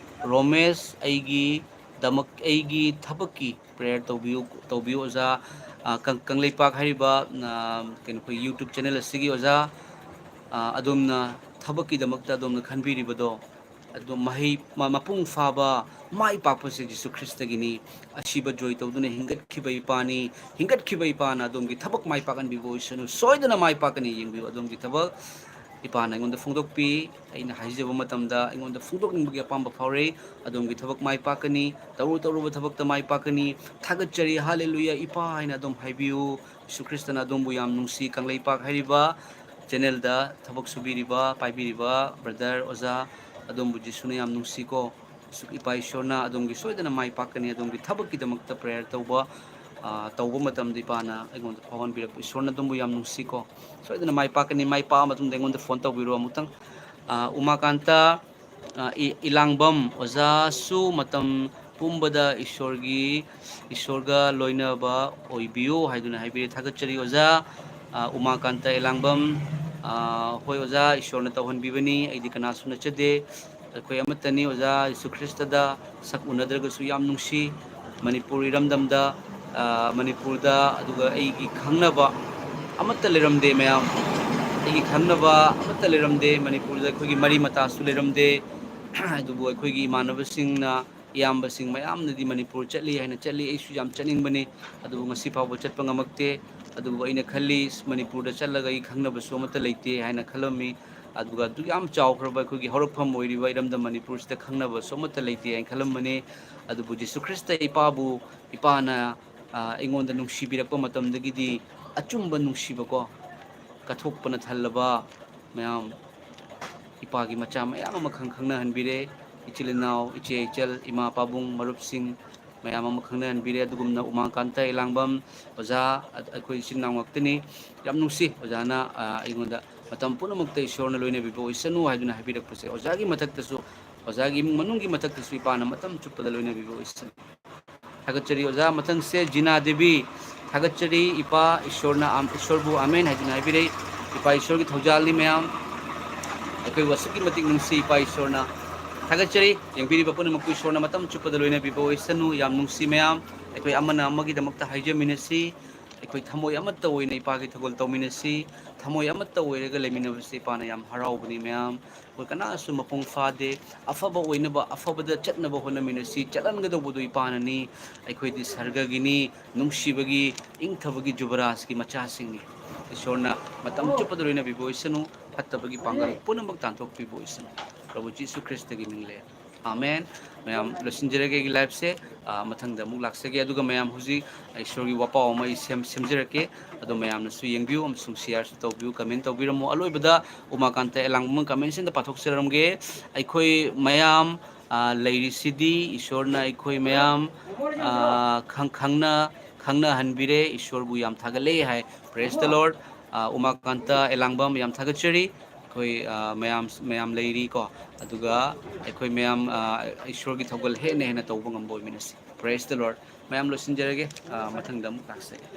ꯔꯣꯃꯦꯁ, ꯑꯩꯒꯤ ꯗꯃꯛ, ꯑꯩꯒꯤ ꯊꯕꯛꯀꯤ prayer ꯇꯧꯕꯤꯌꯨ, ꯇꯧꯕꯤꯌꯨ ꯑꯣꯖꯥ꯫ ꯑ, ꯀꯪ-, ꯀꯪꯂꯩꯄꯥꯛ ꯍꯥꯏꯔꯤꯕ, ꯑ, ꯀꯩꯅꯣ, ꯑꯩꯈꯣꯏ YouTube channel ꯑꯁꯤꯒꯤ ꯑꯣꯖꯥ, ꯑ, ꯑꯗꯣꯝꯅ ꯊꯕꯛꯀꯤꯗꯃꯛꯇ ꯑꯗꯣꯝꯅ ꯈꯟꯕꯤꯔꯤꯕꯗꯣ, ꯑꯗꯣ ꯃꯍꯩ, ꯃ-, ꯃꯄꯨꯡ ꯐꯥꯕ ꯃꯥꯏ ꯄꯥꯛꯄꯁꯦ ꯖꯤꯁꯨ ꯈ꯭ꯔꯤꯁꯇꯒꯤꯅꯤ꯫ ꯑꯁꯤꯕ ꯖꯣꯏ ꯇꯧꯗꯨꯅ ꯍꯤꯡꯒꯠꯈꯤꯕ ꯏꯄꯥꯅꯤ꯫ ꯍꯤꯡꯒꯠꯈꯤꯕ ꯏꯄꯥꯅ ꯑꯗꯣꯝꯒꯤ ꯊꯕꯛ ꯃꯥꯏ ꯄꯥꯛꯍꯟꯕꯤꯕ ꯑꯣꯏꯁꯅꯨ꯫ ꯁꯣꯏꯗꯅ ꯃꯥꯏ ꯄꯥꯛꯀꯅꯤ꯫ ꯌꯦꯡꯕꯤꯌꯨ, ꯑꯗꯣꯝꯒꯤ ꯊꯕꯛ ꯏꯄꯥꯅ ꯑꯩꯉꯣꯟꯗ ꯐꯣꯡꯗꯣꯛꯄꯤ꯫ ꯑꯩꯅ ꯍꯥꯏꯖꯕ ꯃꯇꯝꯗ ꯑꯩꯉꯣꯟꯗ ꯐꯣꯡꯗꯣꯛꯅꯤꯡꯕꯒꯤ ꯑꯄꯥꯝꯕ ꯐꯥꯎꯔꯦ꯫ ꯑꯗꯣꯝꯒꯤ ꯊꯕꯛ ꯃꯥꯏ ꯄꯥꯛꯀꯅꯤ꯫ ꯇꯧꯔꯨ ꯇꯧꯔꯨꯕ ꯊꯕꯛꯇ ꯃꯥꯏ ꯄꯥꯛꯀꯅꯤ꯫ ꯊꯥꯒꯠꯆꯔꯤ, ꯍꯥꯂꯦꯂꯨꯌꯥ, ꯏꯄꯥ ꯍꯥꯏꯅ ꯑꯗꯨꯝ ꯍꯥꯏꯕꯤꯌꯨ꯫ ꯖꯤꯁꯨ ꯈ꯭ꯔꯤꯁꯇꯅ ꯑꯗꯣꯝꯕꯨ ꯌꯥꯝ ꯅꯨꯡꯁꯤ꯫ ꯀꯪꯂꯩꯄꯥꯛ ꯍꯥꯏꯔꯤꯕ channelꯗ ꯊꯕꯛ ꯁꯨꯕꯤꯔꯤꯕ, ꯄꯥꯏꯕꯤꯔꯤꯕ brother, ꯑꯣꯖꯥ, ꯑꯗꯣꯝꯕꯨ ꯖꯤꯁꯨꯅ ꯌꯥꯝ ꯅꯨꯡꯁꯤꯀꯣ꯫ ꯏꯄꯥ ꯏꯁꯣꯔꯅ ꯑꯗꯣꯝꯒꯤ ꯁꯣꯏꯗꯅ ꯃꯥꯏ ꯄꯥꯛꯀꯅꯤ꯫ ꯑꯗꯣꯝꯒꯤ ꯊꯕꯛꯀꯤꯗꯃꯛꯇ prayer ꯇꯧꯕ, ꯑ, ꯇꯧꯕ ꯃꯇꯝꯗ ꯏꯄꯥꯅ ꯑꯩꯉꯣꯟꯗ ꯐꯥꯎꯍꯟꯕꯤꯔꯛꯄ ꯏꯁꯣꯔꯅ ꯑꯗꯣꯝꯕꯨ ꯌꯥꯝ ꯅꯨꯡꯁꯤꯀꯣ꯫ ꯁꯣꯏꯗꯅ ꯃꯥꯏ ꯄꯥꯛꯀꯅꯤ꯫ ꯃꯥꯏ ꯄꯥꯛꯑ ꯃꯇꯨꯡꯗ ꯑꯩꯉꯣꯟꯗ phone ꯇꯧꯕꯤꯔꯣ ꯑꯃꯨꯛꯇꯪ꯫ ꯑ, ꯎꯃꯥꯀꯥꯟꯇ, ꯑ, ꯏ-, ꯏꯂꯥꯡꯕꯝ ꯑꯣꯖꯥꯁꯨ ꯃꯇꯝ ꯄꯨꯝꯕꯗ ꯏꯁꯣꯔꯒꯤ, ꯏꯁꯣꯔꯒ ꯂꯣꯏꯅꯕ ꯑꯣꯏꯕꯤꯌꯨ ꯍꯥꯏꯗꯨꯅ ꯍꯥꯏꯕꯤꯔꯦ꯫ ꯊꯥꯒꯠꯆꯔꯤ ꯑꯣꯖꯥ꯫ ꯑ, ꯎꯃꯥꯀꯥꯟꯇ ꯏꯂꯥꯡꯕꯝ, ꯑ, ꯍꯣꯏ ꯑꯣꯖꯥ, ꯏꯁꯣꯔꯅ ꯇꯧꯍꯟꯕꯤꯕꯅꯤ꯫ ꯑꯩꯗꯤ ꯀꯅꯥꯁꯨ ꯅꯠꯆꯗꯦ꯫ ꯑꯩꯈꯣꯏ ꯑꯃꯠꯇꯅꯤ ꯑꯣꯖꯥ꯫ ꯖꯤꯁꯨ ꯈ꯭ꯔꯤꯁꯇꯗ ꯁꯛ ꯎꯅꯗ꯭ꯔꯒꯁꯨ ꯌꯥꯝ ꯅꯨꯡꯁꯤ꯫ ꯃꯅꯤꯄꯨꯔ ꯏꯔꯝꯗꯝꯗ, ꯑ, ꯃꯅꯤꯄꯨꯔꯗ, ꯑꯗꯨꯒ ꯑꯩꯒꯤ ꯈꯪꯅꯕ ꯑꯃꯠꯇ ꯂꯩꯔꯝꯗꯦ ꯃꯌꯥꯝ꯫ ꯑꯩꯒꯤ ꯈꯪꯅꯕ ꯑꯃꯠꯇ ꯂꯩꯔꯝꯗꯦ꯫ ꯃꯅꯤꯄꯨꯔꯗ ꯑꯩꯈꯣꯏꯒꯤ ꯃꯔꯤ ꯃꯇꯥꯁꯨ ꯂꯩꯔꯝꯗꯦ꯫ ꯑꯗꯨꯕꯨ ꯑꯩꯈꯣꯏꯒꯤ ꯏꯃꯥꯟꯅꯕꯁꯤꯡꯅ, ꯏꯌꯥꯝꯕꯁꯤꯡ ꯃꯌꯥꯝꯅꯗꯤ ꯃꯅꯤꯄꯨꯔ ꯆꯠꯂꯤ ꯍꯥꯏꯅ ꯆꯠꯂꯤ꯫ ꯑꯩꯁꯨ ꯌꯥꯝ ꯆꯠꯅꯤꯡꯕꯅꯤ, ꯑꯗꯨꯕꯨ ꯉꯁꯤ ꯐꯥꯎꯕ ꯆꯠꯄ ꯉꯝꯃꯛꯇꯦ꯫ ꯑꯗꯨꯕꯨ ꯑꯩꯅ ꯈꯜꯂꯤ, ꯃꯅꯤꯄꯨꯔꯗ ꯆꯠꯂꯒ ꯑꯩ ꯈꯪꯅꯕꯁꯨ ꯑꯃꯠꯇ ꯂꯩꯇꯦ ꯍꯥꯏꯅ ꯈꯜꯂꯝꯃꯤ꯫ ꯑꯗꯨꯒ ꯑꯗꯨꯛ ꯌꯥꯝ ꯆꯥꯎꯈ꯭ꯔꯕ ꯑꯩꯈꯣꯏꯒꯤ ꯍꯧꯔꯛꯐꯝ ꯑꯣꯏꯔꯤꯕ ꯏꯔꯝꯗꯝ ꯃꯅꯤꯄꯨꯔꯁꯤꯗ ꯈꯪꯅꯕꯁꯨ ꯑꯃꯠꯇ ꯂꯩꯇꯦ ꯍꯥꯏꯅ ꯈꯜꯂꯝꯕꯅꯤ꯫ ꯑꯗꯨꯕꯨ ꯖꯤꯁꯨ ꯈ꯭ꯔꯤꯁꯇ ꯏꯄꯥꯕꯨ, ꯏꯄꯥꯅ, ꯑ, ꯑꯩꯉꯣꯟꯗ ꯅꯨꯡꯁꯤꯕꯤꯔꯛꯄ ꯃꯇꯝꯗꯒꯤꯗꯤ ꯑꯆꯨꯝꯕ ꯅꯨꯡꯁꯤꯕꯀꯣ, ꯀꯠꯊꯣꯛꯄꯅ ꯊꯜꯂꯕ ꯃꯌꯥꯝ, ꯏꯄꯥꯒꯤ ꯃꯆꯥ ꯃꯌꯥꯝ ꯑꯃ ꯈꯪ-, ꯈꯪꯅꯍꯟꯕꯤꯔꯦ꯫ ꯏꯆꯤꯜ ꯏꯅꯥꯎ, ꯏꯆꯦ ꯏꯆꯜ, ꯏꯃꯥ ꯄꯥꯕꯨꯡ, ꯃꯔꯨꯞꯁꯤꯡ ꯃꯌꯥꯝ ꯑꯃ ꯈꯪꯅꯍꯟꯕꯤꯔꯦ꯫ ꯑꯗꯨꯒꯨꯝꯅ ꯎꯃꯥꯀꯥꯟꯇ ꯏꯂꯥꯡꯕꯝ ꯑꯣꯖꯥ, ꯑ-, ꯑꯩꯈꯣꯏ ꯏꯆꯤꯟ ꯏꯅꯥꯎ ꯉꯥꯛꯇꯅꯤ꯫ ꯌꯥꯝ ꯅꯨꯡꯁꯤ ꯑꯣꯖꯥꯅ, ꯑ, ꯑꯩꯉꯣꯟꯗ ꯃꯇꯝ ꯄꯨꯝꯅꯃꯛꯇ ꯏꯁꯣꯔꯅ ꯂꯣꯏꯅꯕꯤꯕ ꯑꯣꯏꯁꯅꯨ ꯍꯥꯏꯗꯨꯅ ꯍꯥꯏꯕꯤꯔꯛꯄꯁꯦ, ꯑꯣꯖꯥꯒꯤ ꯃꯊꯛꯇꯁꯨ, ꯑꯣꯖꯥꯒꯤ ꯏꯃꯨꯡ ꯃꯅꯨꯡꯒꯤ ꯃꯊꯛꯇꯁꯨ ꯏꯄꯥꯅ ꯃꯇꯝ ꯆꯨꯞꯄꯗ ꯂꯣꯏꯅꯕꯤꯕ ꯑꯣꯏꯁꯅꯨ꯫ ꯊꯥꯒꯠꯆꯔꯤ ꯑꯣꯖꯥ꯫ ꯃꯊꯪꯁꯦ ꯖꯤꯅꯥ ꯗꯦꯕꯤ꯫ ꯊꯥꯒꯠꯆꯔꯤ ꯏꯄꯥ, ꯏꯁꯣꯔꯅ ꯑꯥꯝ-, ꯏꯁꯣꯔꯕꯨ ꯑꯃꯦꯟ ꯍꯥꯏꯗꯨꯅ ꯍꯥꯏꯕꯤꯔꯛꯏ꯫ ꯏꯄꯥ ꯏꯁꯣꯔꯒꯤ ꯊꯧꯖꯥꯜꯅꯤ ꯃꯌꯥꯝ꯫ ꯑꯩꯈꯣꯏꯕꯨ ꯑꯁꯨꯛꯀꯤ ꯃꯇꯤꯛ ꯅꯨꯡꯁꯤ ꯏꯄꯥ ꯏꯁꯣꯔꯅ꯫ ꯊꯥꯒꯠꯆꯔꯤ꯫ ꯌꯦꯡꯕꯤꯔꯤꯕ ꯄꯨꯝꯅꯃꯛꯄꯨ ꯏꯁꯣꯔꯅ ꯃꯇꯝ ꯆꯨꯞꯄꯗ ꯂꯣꯏꯅꯕꯤꯕ ꯑꯣꯏꯁꯅꯨ꯫ ꯌꯥꯝ ꯅꯨꯡꯁꯤ ꯃꯌꯥꯝ꯫ ꯑꯩꯈꯣꯏ ꯑꯃꯅ ꯑꯃꯒꯤꯗꯃꯛꯇ ꯍꯥꯏꯖꯃꯤꯟꯅꯁꯤ꯫ ꯑꯩꯈꯣꯏ ꯊꯃꯣꯏ ꯑꯃꯠꯇ ꯑꯣꯏꯅ ꯏꯄꯥꯒꯤ ꯊꯧꯒꯜ ꯇꯧꯃꯤꯟꯅꯁꯤ꯫ ꯊꯃꯣꯏ ꯑꯃꯠꯇ ꯑꯣꯏꯔꯒ ꯂꯩꯃꯤꯟꯅꯕꯁꯤ ꯏꯄꯥꯅ ꯌꯥꯝ ꯍꯔꯥꯎꯕꯅꯤ ꯃꯌꯥꯝ꯫ ꯑꯩꯈꯣꯏ ꯀꯅꯥꯁꯨ ꯃꯄꯨꯡ ꯐꯥꯗꯦ꯫ ꯑꯐꯕ ꯑꯣꯏꯅꯕ, ꯑꯐꯕꯗ ꯆꯠꯅꯕ ꯍꯣꯠꯅꯃꯤꯟꯅꯁꯤ꯫ ꯆꯠꯍꯟꯒꯗꯧꯕꯗꯨ ꯏꯄꯥꯅꯅꯤ꯫ ꯑꯩꯈꯣꯏꯗꯤ ꯁꯔꯒꯒꯤꯅꯤ, ꯅꯨꯡꯁꯤꯕꯒꯤ, ꯏꯪꯊꯕꯒꯤ ꯖꯨꯕꯔꯥꯖꯀꯤ ꯃꯆꯥꯁꯤꯡꯅꯤ꯫ ꯏꯁꯣꯔꯅ ꯃꯇꯝ ꯆꯨꯞꯄꯗ ꯂꯣꯏꯅꯕꯤꯕ ꯑꯣꯏꯁꯅꯨ꯫ ꯐꯠꯇꯕꯒꯤ ꯄꯥꯡꯒꯜ ꯄꯨꯝꯅꯃꯛ ꯇꯥꯟꯊꯣꯛꯄꯤꯕ ꯑꯣꯏꯁꯅꯨ꯫ ꯄ꯭ꯔꯚꯨ ꯖꯤꯁꯨ ꯈ꯭ꯔꯤꯁꯇꯒꯤ ꯃꯤꯡ ꯂꯩ꯫ ꯑꯥꯃꯦꯟ꯫ ꯃꯌꯥꯝ ꯂꯣꯏꯁꯤꯟꯖꯔꯒꯦ ꯑꯩꯒꯤ liveꯁꯦ꯫ ꯑ, ꯃꯊꯪꯗ ꯑꯃꯨꯛ ꯂꯥꯛꯆꯒꯦ꯫ ꯑꯗꯨꯒ ꯃꯌꯥꯝ ꯍꯧꯖꯤꯛ ꯏꯁꯣꯔꯒꯤ ꯋꯥꯄꯥꯎ ꯑꯃ ꯑꯩ ꯁꯦꯝ-, ꯁꯦꯝꯖꯔꯛꯀꯦ꯫ ꯑꯗꯣ ꯃꯌꯥꯝꯅꯁꯨ ꯌꯦꯡꯕꯤꯌꯨ ꯑꯃꯁꯨꯡ shareꯁꯨ ꯇꯧꯕꯤꯌꯨ, comment ꯇꯧꯕꯤꯔꯝꯃꯨ꯫ ꯑꯂꯣꯏꯕꯗ ꯎꯃꯥꯀꯥꯟꯇ ꯑꯦꯂꯥꯡꯕꯝ comment section ꯗ ꯄꯥꯊꯣꯛꯆꯔꯝꯒꯦ꯫ ꯑꯩꯈꯣꯏ ꯃꯌꯥꯝ, ꯑ, ꯂꯩꯔꯤꯁꯤꯗꯤ ꯏꯁꯣꯔꯅ ꯑꯩꯈꯣꯏ ꯃꯌꯥꯝ, ꯑ, ꯈꯪ-, ꯈꯪꯅ-, ꯈꯪꯅꯍꯟꯕꯤꯔꯦ꯫ ꯏꯁꯣꯔꯕꯨ ꯌꯥꯝ ꯊꯥꯒꯠꯂꯦ ꯍꯥꯏ꯫ Praise the Lord꯫ ꯑ, ꯎꯃꯥꯀꯥꯟꯇ ꯑꯦꯂꯥꯡꯕꯝ ꯌꯥꯝ ꯊꯥꯒꯠꯆꯔꯤ꯫ ꯑꯩꯈꯣꯏ, ꯑ, ꯃꯌꯥꯝ, ꯃꯌꯥꯝ ꯂꯩꯔꯤ ꯀꯣ꯫ ꯑꯗꯨꯒ ꯑꯩꯈꯣꯏ ꯃꯌꯥꯝ, ꯑ, ꯏꯁꯣꯔꯒꯤ ꯊꯧꯒꯜ ꯍꯦꯟꯅ ꯍꯦꯟꯅ ꯇꯧꯕ ꯉꯝꯕ ꯑꯣꯏꯃꯤꯟꯅꯁꯤ꯫ Praise the Lord꯫ ꯃꯌꯥꯝ ꯂꯣꯏꯁꯤꯟꯖꯔꯒꯦ꯫ ꯑ, ꯃꯊꯪꯗ ꯑꯃꯨꯛ ꯂꯥꯛꯆꯒꯦ꯫